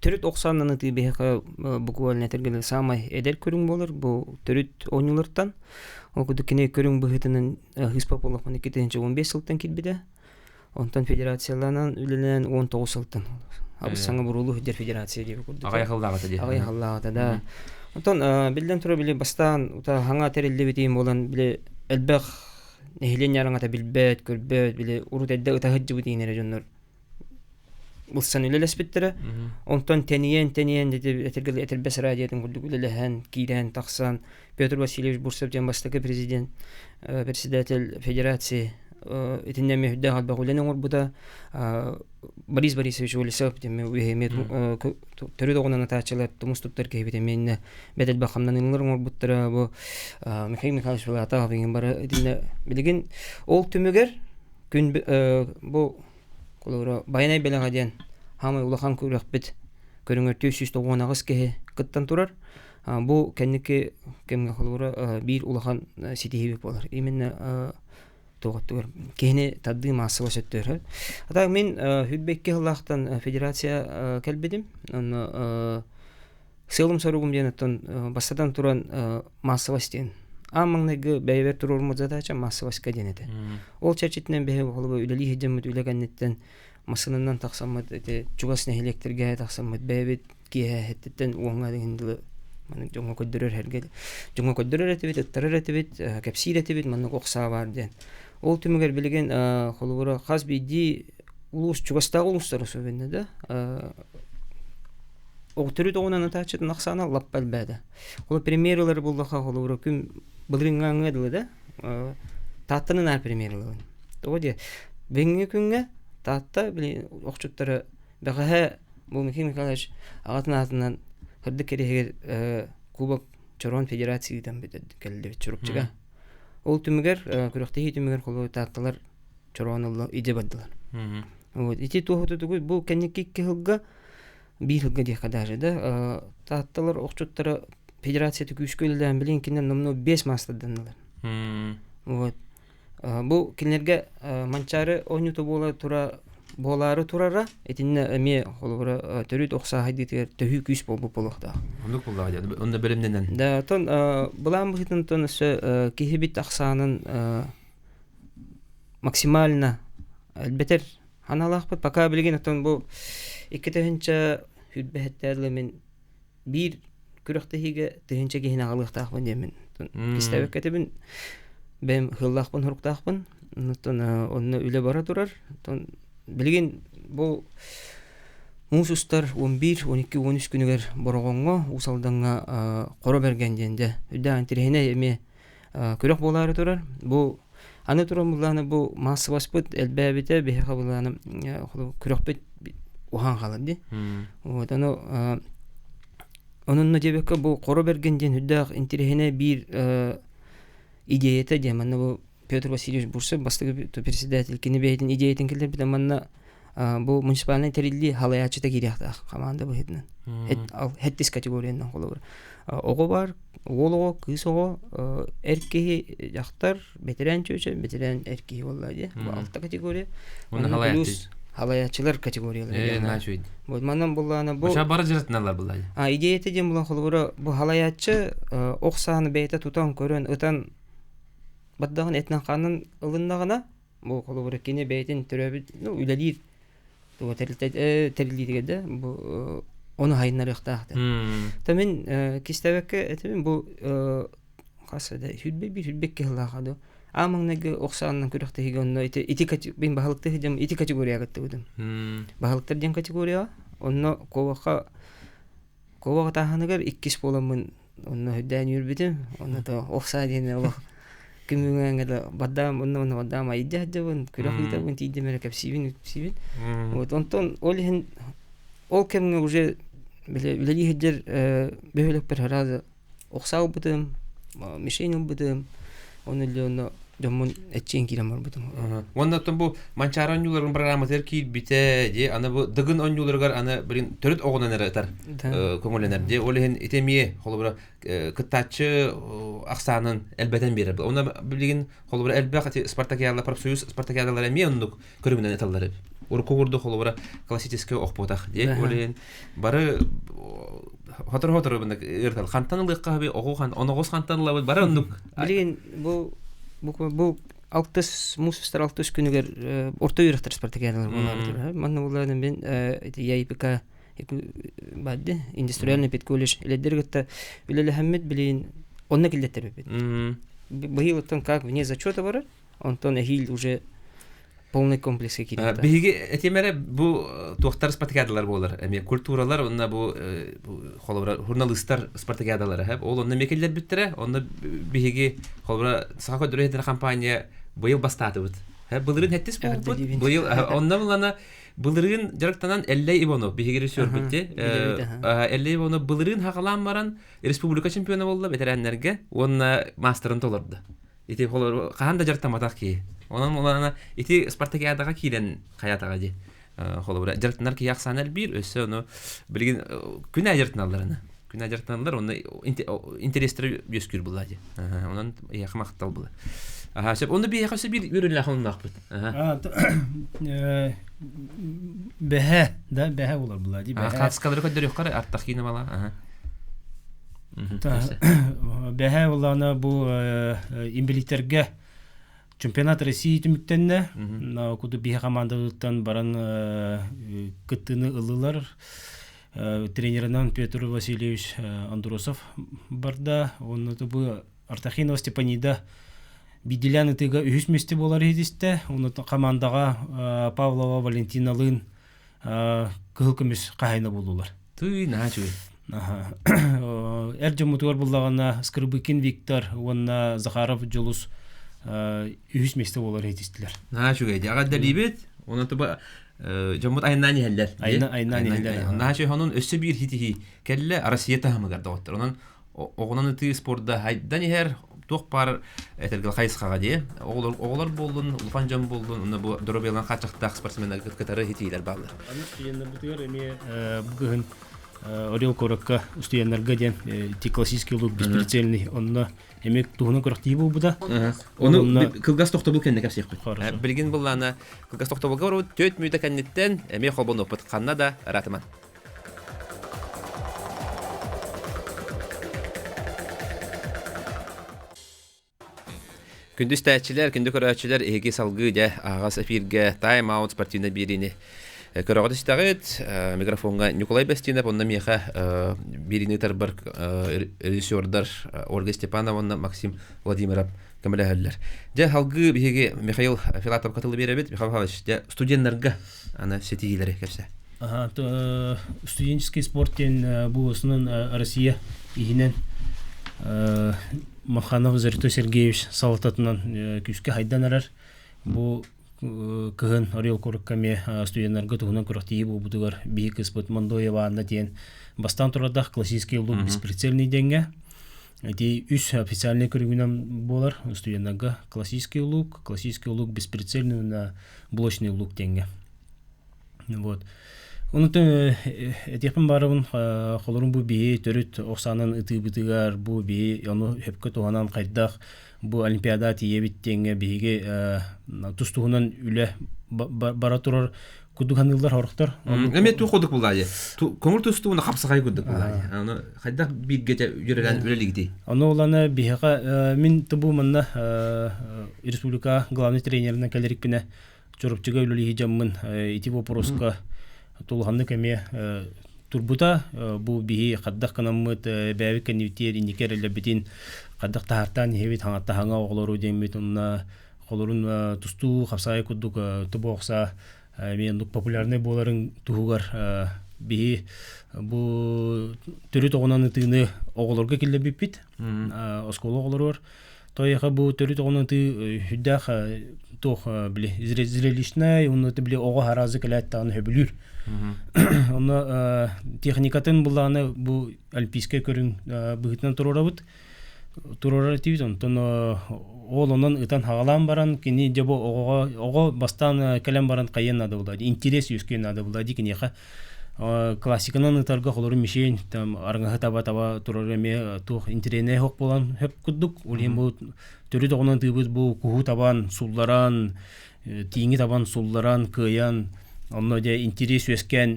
төрүт ох сааннан ытыы биһиэхэ буквально этэргэ саамай эдэр көрүҥ буолар. Бу төрүт оонньуулартан. Ол курдук кини көрүҥ быһыытынан Хыспа Полохман 2015 сылтан киирбитэ. Онтон федерацияланан үлэлээн 19 сылтан абыс саҥа буруулуу сылдьар федерация диэби курдук. Аҕай халлааҕыта дии. Аҕай халлааҕыта да. Онтон биллэн турар били бастаан ута хаҥа тэриллибитин буолан били элбэх нэһилиэнньэ араҥата билбэт, көрбөт, били урут эрдэ ыта сылдьыбыт иин эрэ дьоннор ылсан үлэлэспиттэрэ. Онтон тэнийэн, тэнийэн этэргэ этэрбэс радиотын курдук үлэлэһэн, киирэн, тахсан Петр Васильевич Бурцев диэн бастакы президент, председатель федерации итиннэ эмиэ үрдээх элбэх үлэни оҥорбута. Борис Борисович Олесов эмиэ төрүт оҕунан атааччылар тумус туттар киһибит эмиэ иннэ бэт элбэх хамнаныылар оҥорбуттара. Бу Михаил Михайлович Булатов игин бары итиннэ билигин ол түмүгэр күн бу Холобура, Байанай бэлэҕэ диэн хаамай улахан күрэхпит көрүҥэр 498 киһи кыттан турар. Бу кэнники кэмҥэ холобура биир улахан ситиһиибит буолар. Именно туоҕуттугар киһини тардыы маассаба сөттөөр. А мин 22 сыллаахтан федерация кэлбитим. Онно Сыалым соругум диэн оттон бастатан туран массовость диэн. Аан маҥнайгы бэйэбэр туруоруммут задача массовость диэн этэ. Ол чэрчитинэн биһи холобур үлэлии сылдьаммыт үлэ кэнниттэн массыынанан тахсаммыт ити чугас нэһилиэктэргэ тахсаммыт бэйэбит киэһэ эһэттиттэн уоҥҥа диэн дылы маннык дьоҥҥо көрдөрөр эргэ дьоҥҥо көрдөрөр этибит, ыттарар этибит, кэпсиир этибит, маннык ох саа баар диэн. Ол түмүгэр билигин холобура хас биирдии улуус чугастааҕы улуустар особенно да Төрүт оҕунан ытааччытын ахсаана лаппа элбээтэ. Ол премьералары буллаха холобура күн былырыыҥҥа дылы да Тааттаны наар премьералабын. Тоҕо диэ бүгүҥҥү күҥҥэ Таатта били охчуттара бэҕэһээ бу Михаил Михайлович аҕатын аатынан Сырдык кэриэһигэр Кубок Чороон Федерация ыытан кэллибит Чурапчыга. Ол түмүгэр күрэхтэһии түмүгэр холобура Таатталар чороон ылла идэ бардылар. Вот ити туоһута тугуй бу кэнники икки сылга биир сылга диэххэ даже да таатталар охчуттара федерацията күүскэ үлэлээн билин кинилэр номнуо биэс маастарданнылар. Вот бу кинилэргэ Манчаары оонньуута буола тура буолаары турара итиннэ эмиэ холобура төрүт ох сааһайдыытыгар төһүү күүс буолбут буолуохтаах. Оннук буоллаҕа дии, онно бэлэмнэнэн. Да, оттон былаан быһыытынан өссө киһибит ахсаанын максимально элбэтэр аналаахпыт. Пока билигин оттон бу 2 тыһыынча сүүрбэһэттээх мин биир күрэхтэһиигэ тыһыынча киһини аҕалыахтаахпын диэммин кистээбэккэ этибин. Бэйэм ыһыллаахпын, соруктаахпын. Оттон онно үлэ бара турар. Оттон билигин бу муус устар 11, 12, 13 күнүгэр Бороҕоҥҥо, Уус Алдаҥҥа Хоро Бэргэн диэн дьэ үрдээх интэриэһинэй эмиэ күрэх буолаары турар. Бу аны туран былааны бу маассабаспыт элбээбитэ биһиэхэ былааны күрэхпит уһаан хаалар дии. Вот ону онон диэбэккэ бу Хоро Бэргэн диэн үрдээх интэриэһинэй биир идеята диэн манна бу Петр Васильевич Бурцев бастакы председатель кини бэйэтин идеятын киллэрбитэ манна бу муниципальнай тэриллии халайааччыта киириэхтээх хамаанда быһыытынан хэттис категориянан холобур оҕо бар уол оҕо кыыс оҕо эр киһи дьахтар бэтэрээн чүөчэ бэтэрээн эр киһи буолла дии бу алта категория Онно плюс халайааччылар категориялара вот манан буллаана бу бары дьарытыналар булла а идеята диэн булан холобура бу халайааччы ох сааны бэйэтэ тутан көрөн ытан баддаҕын этинэн хаанын ылыннаҕына бу холобура кини бэйэтин төрөөбүт ну үлэлиир туга тэрилтэ тэриллиитигэр да бу ону хайыннарыахтаах да то мин кистээбэккэ этибин бу хас да 101 102 сыллааха ду аан маҥнайгы ох саанынан күрэхтэһиигэ онно ити ити мин баһылыктыы сылдьан ити категорияҕа кыттыбытым баһылыктар диэн категорияҕа онно куобахха куобах ытааһыныгар иккис буоламмын онно үрдээн үөрбүтүм онно то ох саа диэн олох күмүҥээҥҥэ да бардаам онно онно бардаам айдьа сылдьабын күрэх ыытабын тиийдим эрэ кэпсиибин кэпсиибин вот онтон ол иһин ол кэмҥэ уже били үлэлии сылдьар бөһүөлэкпэр сразу охсаа ылбытым мишень ылбытым оны илэ онно дьоммун эччиэн киирэн барбытым Уонна оттон бу Манчаары оонньууларын программатыгар киирбитэ дии аны бу Дыгын оонньууларыгар аны блин төрүт оҕунан эрэ ытар көҥүллэнэр дии ол иһин ити эмиэ холобура кыттааччы ахсаанын элбэтэн биэрэр онно билигин холобура элбэх ити спартакиадалар профсоюз спартакиадалар эмиэ оннук көрүҥүнэн ыталлар эбит урукку курдук холобура классическай охпуотах дии ол иһин бары хотору-хотору ыыртал хантан ылыахха хаби оҕу хан оноҕос хантан ылабыт бары оннук билигин бу бу бу алтыс муус устар алтыс күнүгэр орто үөрэхтэр спартакиадалар буолаабыт манна буоллаҕына мин ити ЯИПК баадды индустриальный педколледж үлэлдэр кытта үлэлэһэммит билигин онно киллэттэрбиппит быйыл оттон как вне зачета барар онтон эһиил уже полный комплекска киирбитэ. Биһиги этим эрэ бу туохтар спартакиадалар буолар эмиэ культуралар онно бу холобура журналистар спартакиадалара хэп ол онно эмиэ киллэрбиттэрэ онно биһиги холобура саха көрдөрөр компания быйыл бастаатыбыт былырыын хэттис буолбут быйыл онно булана былырыын дьарыктанан Эллэй Иванов биһиги режиссербут ди Эллэй Иванов былырыын хагалаан баран республика чемпиона буолла бэтэрээннэргэ уонна маастарын толорду Ити холор хаһан да дьарыктамматах киһи. Онон улаана ити спартакиадаҕа киирэн хайатаҕа дии. Холобура дьарыктанар киһи ахсаана элбиир, өссө ону билигин күн аайы дьарыктаналлар Күн аайы дьарыктаналлар, онно интэриэстэрэ үөскүүр буолла дии. Онон эйиэхэ махтал була. Аха, сөп. Онно биһиэхэ өссө биир үөрүүлээх оннулаахпыт. Бэһэ, да, бэһэ болар була дии. Хаатыскалары көрдөрүөххэ артах киинэ бала. Бэһэ буллаана бу инбилиттерге чемпионат России түмүктэннэ. Куду биһи командалыттан баран кыттыны ыллылар. Тренерынан Петр Васильевич Андросов барда. Онно бу Артахинова Степанида бидилен ытыга үһүс мести болар иһитисте. Онно командаға Павлова Валентиналыын кыһыл көмүс хаһайына болдулар. Тый, наһаа үчүгэй. Эр дьоммутугар буллаҕына Скрыбыкин Виктор уонна Захаров Дьулус үһүс миэстэ буолар иһитистилэр. Наһаа үчүгэй. Аҕаддалиибит. Онон туба дьоммут айаннаан иһэллэр. Айаннаан иһэллэр. Наһаа үчүгэй. Онон өссө биир хитиһии кэллэ Россия таһымыгар доҕоттор. Онон оҕонон ытыы спорда хайдан иһэр туох баар этэргэл хайысхаҕа дии. Оҕолор оҕолор буоллун, улахан дьон буоллун, уонна бу доруобуйалан хааччахтаах спортсменнарга кытары хитиилэр бааллар. Аны студеннарбытыгар эмиэ бүгүн Орел куоракка студеннарга диэн ти классический лук бесприцельный онно эмиэ туһунан күрэхтии буолбута. Ону кылгас тохтобул кэннэ кэпсиэхпит. Билигин быллаана кылгас тохтобулга барбыт 4 мүнүүтэ кэнниттэн эмиэ холбонуоппут ханна да ыраатыман. Күндү истээччилэр, күндү көрөөччүлэр, эһиги салгыы дьэ аһаҕас эфиргэ Time Out спортивнай биэриини көрөҕүт истэҕит. Микрофоҥҥа Ньукулай Бэстиинэп, онно миэхэ биэриини ыытарбар режиссердар Ольга Степанова уонна Максим Владимиров көмөлөһөллөр. Дьэ, салгыы биһиги Михаил Филатовка тылы биэрэбит. Михаил Михайлович, дьэ, студеннарга аны ситиһиилэри кэпсэ. Студенческий спорт диэн бу основном Россия иһинэн Маханов Зарито Сергеевич салалтатынан күүскэ хайдан эрэр. Бу кыһын Орел курукка эмиэ студеннарга туһунан күрэхтиһии буолбутугар биһи кыыспыт Мондоева Анна диэн бастаан турардах классический лук бесприцельный диэҥҥэ ити үс официальный көрүҥүнэн буолар студеннарга классический лук, классический лук бесприцельный уонна блочный лук диэҥҥэ. Вот. Онутан этиэхпин баарабын холорун бу биһи төрүт охсаанан ытыыбытыгар бу биһи ону хөпкө туһанан хайдах бу олимпиада тиийэбит диэҥҥэ биһиги тус туһунан үлэ бара турар курдук саныыллар хорохтор. Эмиэ туох курдук булаайы? Көҥүл тустууна хапсаҕай курдук булаайы. Аны хайдах бииргэ үөрэлээн үлэлигитий? Ону уланы биһиэхэ мин тубу манна республика главный тренеринэн кэлэрикпинэ Чурапчыга үлэлии дьаммын ити вопроска тулханнык эмиэ турбута бу биһи хаддах гынаммыт бэйэбит кэннибитигэр инники эрэллэрбитин хаддах таһартаан иһэбит хаҥаттаһаҥа оҕолору диэммит онно холорун тустуу хапсаайы курдук тобоохса эмиэ оннук популярнай буоларын туһугар биһи бу төрүт оҕунан ытыыны оҕолорго киллэрбиппит оскуола оҕолоругар Тойоха бу төрүт оҕону ытыы сүрдээх туох били зрелищнай уонна били оҕо харазы кэлээт даҕаны сөбүлүүр. Онно техникатын буллаҕына бу альпийскай көрүҥ быһыытынан туруорабыт. Туруорар этибит. Онтон ол онон ытан хаҕалаан баран кини дьэ бу оҕоҕо оҕо бастаан кэлэн баран хайыан наада буолла интерес үөскүөн наада буолла дии киниэхэ классиканан ытарга холору мишень там арыҥаһы таба-таба турар эмиэ туох интэриэһинэй оһох буолан хөп курдук ол иһин бу төрүт оҕунан тыыбыт бу куһу табан сулларан тииҥи табан сулларан кыайан онно дьэ интэриэс үөскээн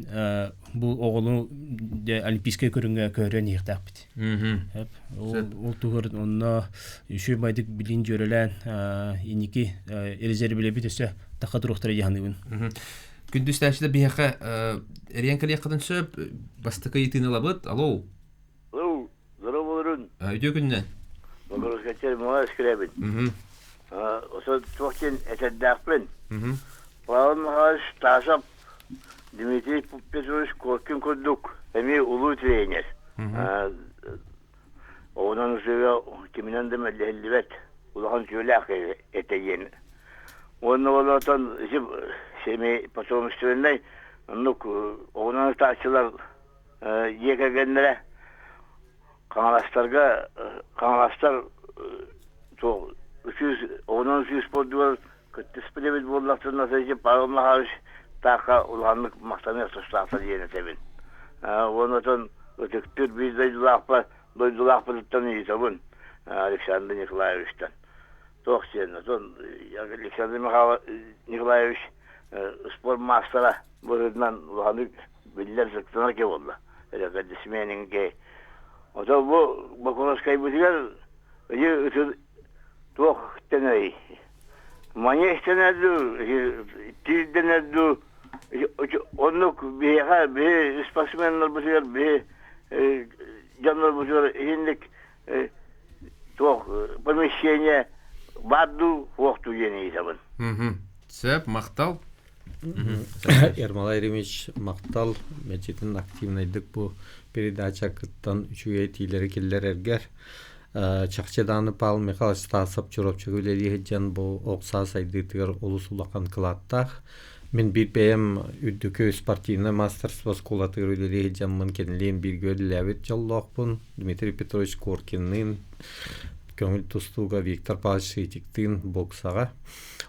бу оҕону дьэ олимпийскай көрүҥҥэ көһөрөн иһиэхтээхпит ол туһугар онно үчүгэй байдык билин дьүөрэлээн инники резервилэбит өссө таха туруохтара дии саныыбын. Күндү истээччилэр биһиэхэ эрийэн кэлиэххитин сөп. Бастакы ыйытыыны ылабыт. Алло. Алло, здорово, Үтүө күннэн. Богородскай Малаев кирэбит. Осо туох диэн этэрдээхпин. Павел Михайлович Стасов, Дмитрий Петрович Коркин курдук эмиэ улуу тренер. Онон ысыыга киминэн да мэлдьэһиллибэт улахан сүөлээх этэ диэн. Уонна олортон семи потомственнай оннук оҕунан ытааччылар дьиэ кэргэннэрэ Хаҥаластарга Хаҥаластар туох үсүс оҕунан үсүс спордугар кыттыспыт эбит буоллахтарына Павел Михайлович таахха улаханнык махтаныах тустаахтар диэн этэбин. Уонна оттон ытыктыыр биир дойдулаахпар дойдулаахпытыттан ыйытабын Александр Николаевичтан. Туох диэн, оттон Александр Николаевич спорт маастара быһыытынан улаханнык биллэр сыктанар киһи буолла. Рекордсменинг. Ото бу Бокуровскайбытыгар ыйы туох тэнэй манеж тэнэр дуу, тиирдэнэр дуу, оннук биһиэхэ биһи спортсменнарбытыгар биһи дьоннорбутугар иһинник туох помещение баар дуу, суох дуу диэн ыйытабын. Сөп, махтал. Ермолай Еремич махтал мечетин активнайдык бу передача кыттан үчүгэй этиилэри киллэрэргэр чахчы дааны Павел Михайлович Стасов Чурапчыга үлэлии сылдьан бу ох саа сайдыытыгар олус улахан кылааттаах. Мин биир бэйэм үрдүкү спортивнай мастерство оскуолатыгар үлэлии сылдьаммын кинилиин бииргэ үлэлээбит дьоллоохпун. Дмитрий Петрович Коркинныын көҥүл тустууга Виктор Павлович Шитиктыын боксаҕа.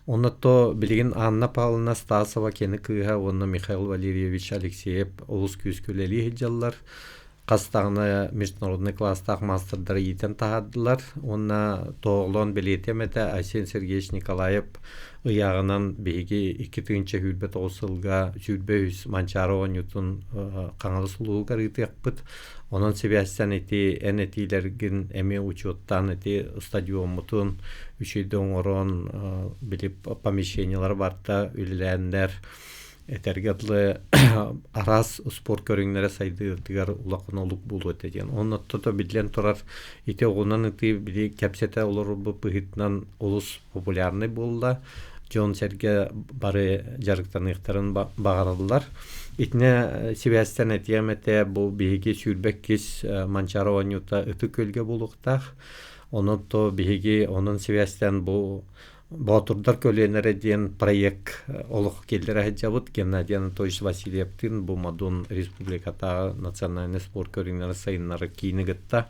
Онно то билигин Анна Павловна Стасова кини кыыһа уонна Михаил Валерьевич Алексеев олус күүскэ үлэлии сылдьаллар. Хас даҕаны международный класстаах маастардары иитэн таһаардылар уонна тоҕолоон бэлиэтиэм этэ Айсен Сергеевич Николаев ыйааҕынан биһиги 2029 сылга 23 Манчаары оонньуутун Хаҥалас улууһугар ыытыахпыт. Онон сибээстэн ити эн этиилэргин эмиэ учуоттаан ити стадиоммутун үчүгэйдик оҥорон били помещениелар барыта үлэлээннэр этэргэ дылы араас спорт көрүҥнэрэ сайдыытыгар улахан олук буолуо этэ диэн. Онно то биллэн турар ити оҕунан ытыы били кэпсэтэ олорорбут быһыытынан олус популярный буолла. Дьон-сэргэ бары дьарыктаныахтарын баҕараллар. Итинэ сибээстэн этиэм этэ, бу биһиги 22 Манчаары оонньуута Ытык Күөлгэ буолуохтаах. Онон то биһиги онон сибээстэн бу Боотурдар көлүөнэрэ диэн проект олох киллэрэ сылдьабыт. Геннадий Анатольевич Васильевтыын бу Модун республикатааҕы национальнай спорт көрүҥнэрин сайыннарар киини кытта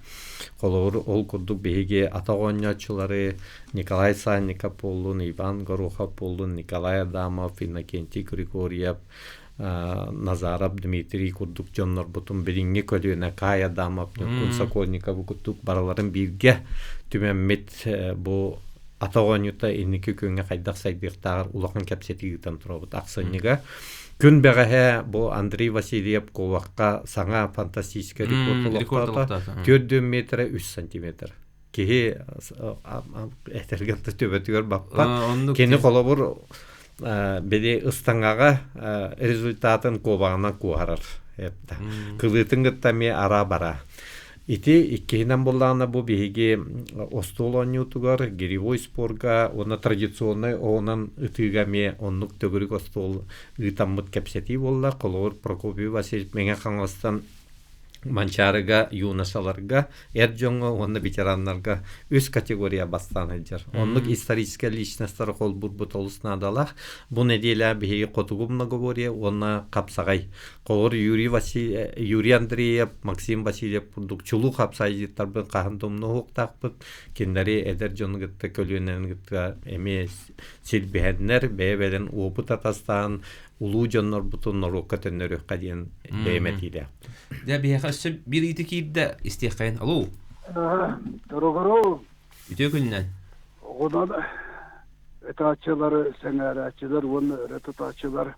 холобур ол курдук биһиги атах оонньооччулары Николай Санников буоллун, Иван Горохов буоллун, Николай Адамов, Иннокентий Григорьев, Назаров Дмитрий курдук дьоннорбутун билиҥҥи көлүөнэ Кай Адамов, Ньургун Сокольников курдук барыларын бииргэ түмэммит бу атах оонньуута инники күҥҥэ хайдах сайдыахтааҕар улахан кэпсэтии ыытан турабыт ахсынньыга. Күн бэҕэһээ бу Андрей Васильев куобахха саҥа фантастическай рекорд олохтоото. 4 метра 3 сантиметр. Киһи этэргэ төбөтүгэр баппат. Кини холобур били ыстаҥаҕа результатын куобаҕынан куоһарар. Кылыытын кытта эмиэ ара-бара. Ити иккиһинэн буоллаҕына бу биһиги остуол оонньуутугар, гиревой спорга уонна традиционнай оҕунан ытыыга эмиэ оннук төгүрүк остуол ыытаммыт кэпсэтии буолла. Холобур, Прокопий Васильевич Мэҥэ Хаҥаластан Манчаарыга, юношаларга, эр дьоҥҥо уонна ветераннарга үс категория бастаан сылдьар. Оннук историческай личностары холбуурбут олус наадалаах. Бу нэдиэлэ биһиги хотугу многоборье уонна хапсаҕай. Холобур, Юрий, Василь... Юрий Андреев, Максим Васильев курдук чулуу хапсаайдьыттарбын хаһан да умнуохтаахпыт. Кинилэри эдэр дьону кытта, көлүөнэни кытта эмиэ силбиһэннэр, бэйэ-бэйэлэрин уопут атастаан, улуу дьоннорбутун норуокка төннөрүөххэ диэн бэйэм этиилээх. Дьэ, биһиэхэ өссө биир ыйытыы киирдэ, истиэххэйин. Алло. Дорогору. Үтүө күнүнэн. Оҕонон ытааччылары, сэҥээрээччилэр уонна өрө тутааччылар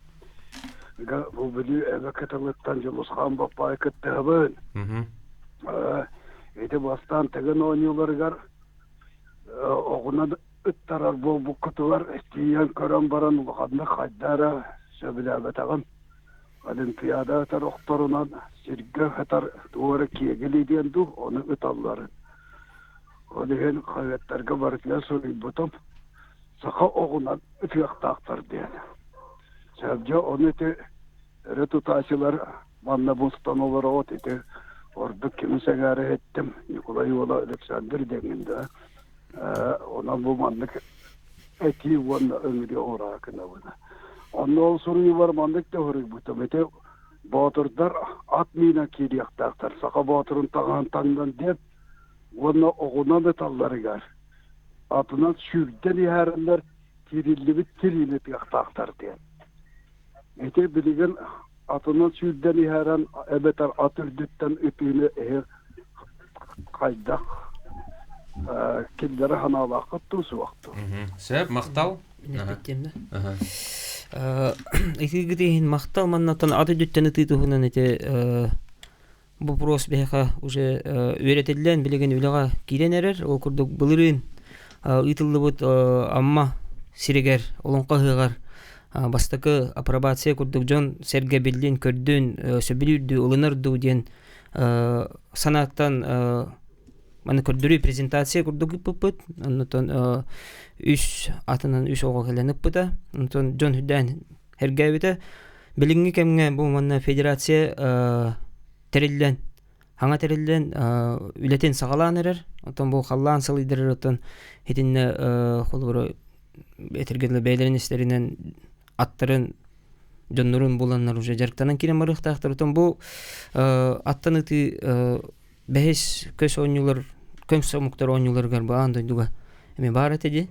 бу Бүлүү эбэ кытылыттан Дьулусхаан Баппаай кыттыһабын. Ити бастаан Тыгын оонньууларыгар оҕунан ыттарар буолбуккутугар тиийэн көрөн баран улаханнык хайда эрэ сөбүлээбэтэҕим. Олимпиада ытар охторунан сиргэ ытар тугу эрэ киэгили диэн дуу, ону ыталларын. Ол иһин хаһыаттарга барытыгар суруйбутум, саха оҕунан ытыахтаахтар диэн. Сэлдьэ ону ити өрө тутааччылар манна мустан олороҕут ити ордук кими сэҥээрэ иһиттим Ньукулай уола Александр диэҥҥин да Онон бу маннык этии уонна ыҥырыы оҥороро гынабын. Онно ол суруйуулар маннык да суруйбутум. Ити боотурдар ат миинэн киириэхтээхтэр. Саха боотурун таҥаһын таҥнан диэн уонна оҕунан ыталларыгар атынан сүүрдэн иһэриннэр киириллибит тириини тыахтаахтар диэн. Ити билигин атынан сүүрдэн иһэрэн эбэтэр ат үрдүттэн ытыыны эһи хайдах киллэрэ санаалааххыт дуу суох дуу? Сөп, махтал. Ытыыгыт иһин махтал маннаттан ат үрдүттэн ытыы туһунан ити. вопрос биһиэхэ уже үөрэтиллэн билигин үлэҕэ киирэн эрэр. Ол курдук былырыын ыытыллыбыт Амма сиригэр Олоҥхо ыһыаҕар бастакы апробация курдук дьон сэргэ биллин, көрдүн, сөбүлүүр дуу, ылынар дуу диэн санааттан маны көрдөрүү презентация курдук ыыппыппыт. Оннотон үс атынан үс оҕо кэлэн ыппыта. Онтон дьон үрдээн эргээбитэ. Билиҥҥи кэмҥэ бу манна федерация тэриллэн, хаҥа тэриллэн үлэтин саҕалаан эрэр. Оттон бу халлаан сылыйдарар оттон итиннэ холобура этэргэ дылы бэйэлэрин истэринэн аттарын дьоннорун буланнар уже дьарыктанан киирэн барыахтаахтар. Оттон бу аттан ытыы бэһис көс оонньуулар көмс омуктар оонньууларыгар бу аан дойдуга эми баар этэ дии.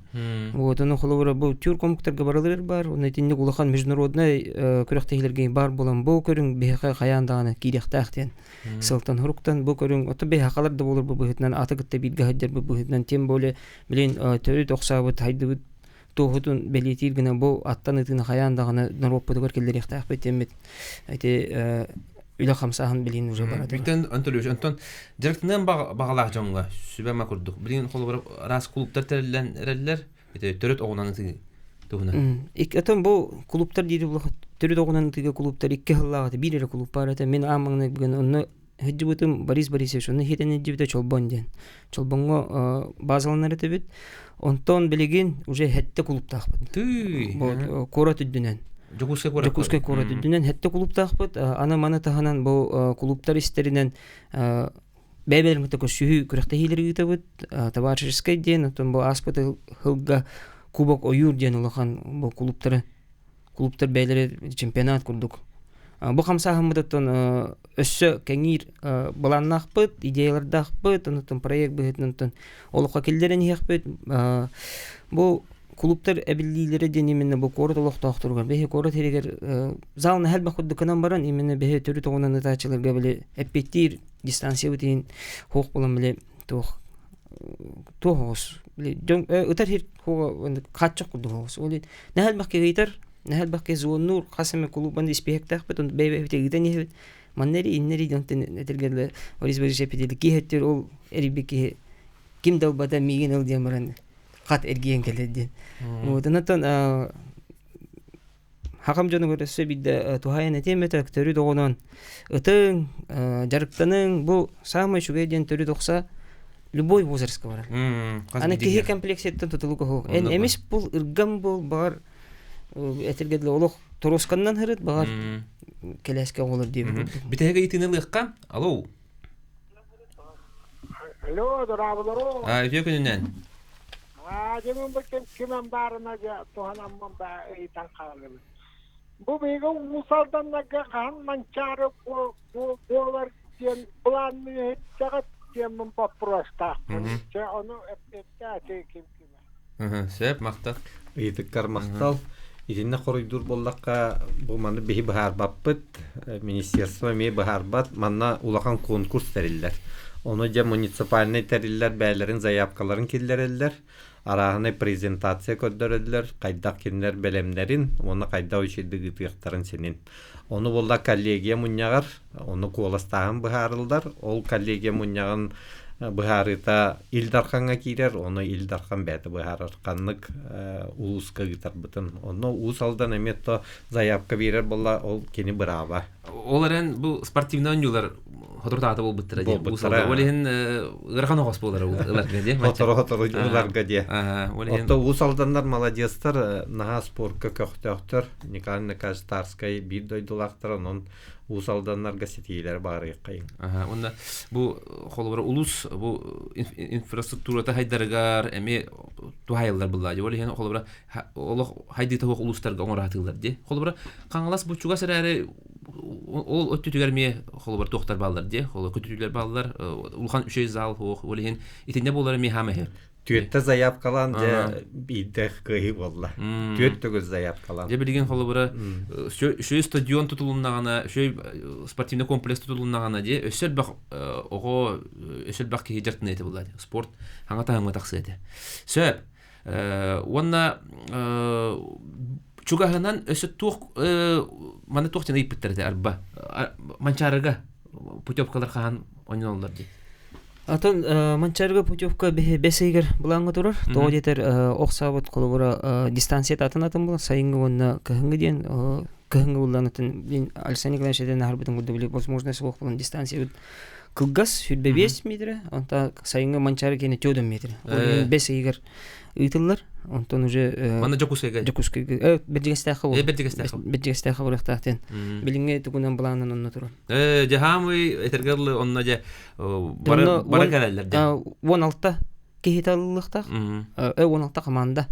Вот ону холобура бу тюрк омуктарга барыларыгар баар, уонна итинник улахан международнай күрэхтэһиилэргэ баар буолан бу көрүҥ биһиэхэ хайаан даҕаны киириэхтээх диэн сылтан хуруктан бу көрүҥ ото биһиэхалар да буолар бу быһыытынан аты кытта бииргэ сылдьар бу быһыытынан тем более билин төрүт охсаабыт хайдыбыт туоһутун бэлиэтиир гына бу аттан ытыыны хайаан даҕаны норуоппутугар киллэриэхтээхпит диэммит ити үлэ хамсааһын билин уже бара Бүтэн Антон онтон дьарыктаныан баҕалаах дьоҥҥо сүбэ-ама курдук билигин холобура араас клубтар тэриллэн эрэллэр ити төрүт оҕунан ытыы туһунан Отон бу клубтар диир төрүт оҕунан ытыыга клубтар икки сыллааҕыта биир эрэ клуб баар этэ мин аан маҥнай бүгүн онно Сылдьыбытым Борис Борисович онно иһитэн илдьибитэ Чолбон диэн. Чолбоҥҥо базаланар этибит. Онтон билигин уже сэттэ кулууптаахпыт. Тыый. Куорат үрдүнэн. Дьокуускай куорат. Дьокуускай куорат үрдүнэн сэттэ кулууптаахпыт. Аны маны таһынан бу кулууптар истэринэн бэйэ-бэйэлэрин кытта көрсүһүү күрэхтэһиилэри ыытабыт. Товарищескай диэн, оттон бу ааспыт сылга Кубок Ойуур диэн улахан бу кулууптары клубтар бэйэлэрэ чемпионат курдук. Бу хамсааһыммытыттан өссө кэҥиир былааннаахпыт, идеялардаахпыт, онтон проект быһыытынан олоххо киллэрэн иһиэхпит. Бу клубтар эбиллиилэрэ диэн именно бу куорат олохтоохторугар бэһи куорат иһигэр зал наһаа курдук гынан баран именно бэһи төрүт оҕунан ытааччыларга били эппиэттиир дистанциябыт иһин хуох булан били туох туох оҕус били дьон ытар хир хааччах курдук оҕус ол Наһаа элбэх киһи ыйытар, наһаа элбэх киһи звоннуур, хас эмэ кулуубан испииһэктээх онтон бэйэ-бэйэбит ыытан иһэбит. Манна эри, иннэ эри онтон этэргэ дылы Борис Борисович эппитэ киһи ол эрийбит киһи ким да ылбата миигин ыл диэн баран хат эргийэн кэлэр диэн. Вот онтон хахам дьонугар өссө биирдэ туһаайан этиэм этэ төрүт оҕонон ытыҥ, дьарыктаныҥ бу саамай үчүгэй диэн төрүт охса любой возрастка барар. Аны киһи комплексияттан тутулук оһуох. Эн эмис бул, ыргам бул, баҕар этэргэ дылы олох торуосканнан һырыт, баҕар кэлээскэ оҕолор диэбит курдук. Бүтэһик ыйытыыны ылыахха. Алло. Алло, дорооболору. Үтүө күнүнэн. Дьимин бу ким кимэн баарына дьэ туһанаммын ба ыйытан хааллыбыт. Бу биһиги Уус Алданнарга хаһан Манчаары буолар диэн былаанныы иһиттэҕит диэммин боппуруостаахпын. Чэ, ону эппиэттээтэ ким кимэ. Сөп, махтал. Ыйытыккар махтал. Итиннэ хоруйдуур буоллахха, бу маны биһи быһаарбаппыт, министерство эмиэ быһаарбат. Манна улахан конкурс тэриллэр. Ону дьэ муниципальнай тэриллэр бэйэлэрин заявкаларын киллэрэллэр. Арааһынай презентация көрдөрөллөр, хайдах кинилэр бэлэмнэрин уонна хайдах үчүгэйдик ыытыахтарын синин. Ону буолла коллегия мунньаҕар, ону куоластааһын быһаарыллар. Ол коллегия мунньаҕын быһаарыыта Ил Дархаҥҥа киирэр, ону Ил Дархан бэйэтэ быһаарар ханнык улууска ыытарбытын. Онно Уус Алдан эмиэ то заявка биэрэр буолла, ол кини бырааба. Ол эрэн бу спортивнай оонньуулар соторутааҕыта буолбуттара дии. Буолбуттара. Ол иһин ыарахан оҕос буолара ыларга дии. Сотору-сотору ыларга дии. Отто Уус Алданнар маладьыастар, наһаа спорка көхтөөхтөр. Николай Николаевич Тарскай биир дойдулаахтар, онон Уус Алданнарга ситиилэр баарыаххайыҥ. Уонна бу холобура улуус бу инфраструктурата хайдарыгар эмиэ туһайыллар буллаа дии. Ол иһин холобура олох хайдыыта суох улуустарга оҥоро сатыыллар дии. Холобура Хаҥалас бу чугас эрээри ол өттүтүгэр эмиэ холобур туохтар бааллар дии. Холобур көтүтүүлэр бааллар. Улахан үчүгэй зал суох. Ол иһин итиннэ буолара эмиэ хаама иһэр. Түөртэ заявкалаан дьэ биирдэ кыайыы буолла. Түөрт төгүл заявкалаан. Дьэ билигин холобура үчүгэй стадион тутулуннаҕына, үчүгэй спортивный комплекс тутулуннаҕына дии өссө элбэх оҕо, өссө элбэх киһи дьарыктаныа этэ буолла. Спорт хаҥа таһымҥа тахсыа этэ. Сөп. Уонна чугаһынан өссө туох маны туох диэн ыйыппыттар этэ арба Манчаарыга. путевкалар хаһан ойноллор дии. Атын Манчаарыга путевка бэс ыйыгар былааҥҥа турар. Тоҕо диэтэр ох саабыт холобура дистанция атын атын буолар. Сайыҥҥы уонна кыһыҥҥы диэн кыһыҥҥы буллан атын Александр Николаевич этэн аһарбытын курдук били возможность суох буолан дистанциябыт кылгас 25 метрэ, онтон сайыҥҥы Манчаары киэнэ 4 метрэ. Ол бэс ыйыгар ыытыллар. Онтон уже Манна Дьокуускайга. Дьокуускайга Бэрдьигэстээххэ буол. Бэрдьигэстээххэ. Бэрдьигэстээххэ буолуохтаах диэн. Билиҥҥи тугунан былаанан онно турар. Дьаһаамый этэргэ дылы онно дьэ бары бары кэлэллэр дьэ. 16 киһи талыллыахтаах. 16 команда.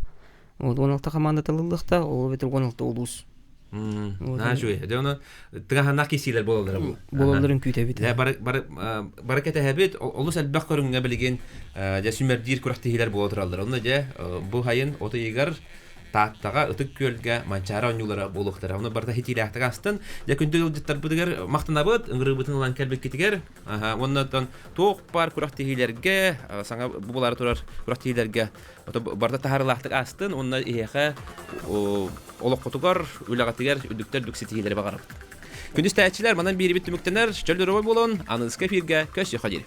Вот 16 команда талыллыахтаах, ол эбэтэр 16 улуус. Наһаа үчүгэй. Дьэ ону тыгаһаннаах киирсиилэр буолаллара бу. Буолалларын күүтэбит. Дьэ бары бары бары кэтэһэбит. Олус элбэх көрүҥҥэ билигин дьэ сүмэрдиир күрэхтэһиилэр буола тураллар. Онно дьэ бу сайын от ыйыгар Тааттаҕа, Ытык Күөлгэ Манчаары оонньуулара буолуохтара. Ону барыта хитиилээхтик астын. Дьэ күндү ыалдьыттарбытыгар махтанабыт, ыҥырыыбытын ылан кэлбиккитигэр. Уонна оттон туох баар күрэхтэһиилэргэ, саҥа бу буолаары турар күрэхтэһиилэргэ барыта таһаарыылаахтык астын уонна эһиэхэ олоххутугар, үлэҕитигэр үрдүктэр үрдүк ситиһиилэри баҕарабыт. Күндү истээччилэр, манан биэрибит түмүктэнэр. Чөл доруобай буолун, аныгыскы эфиргэ көрсүөххэ диэри.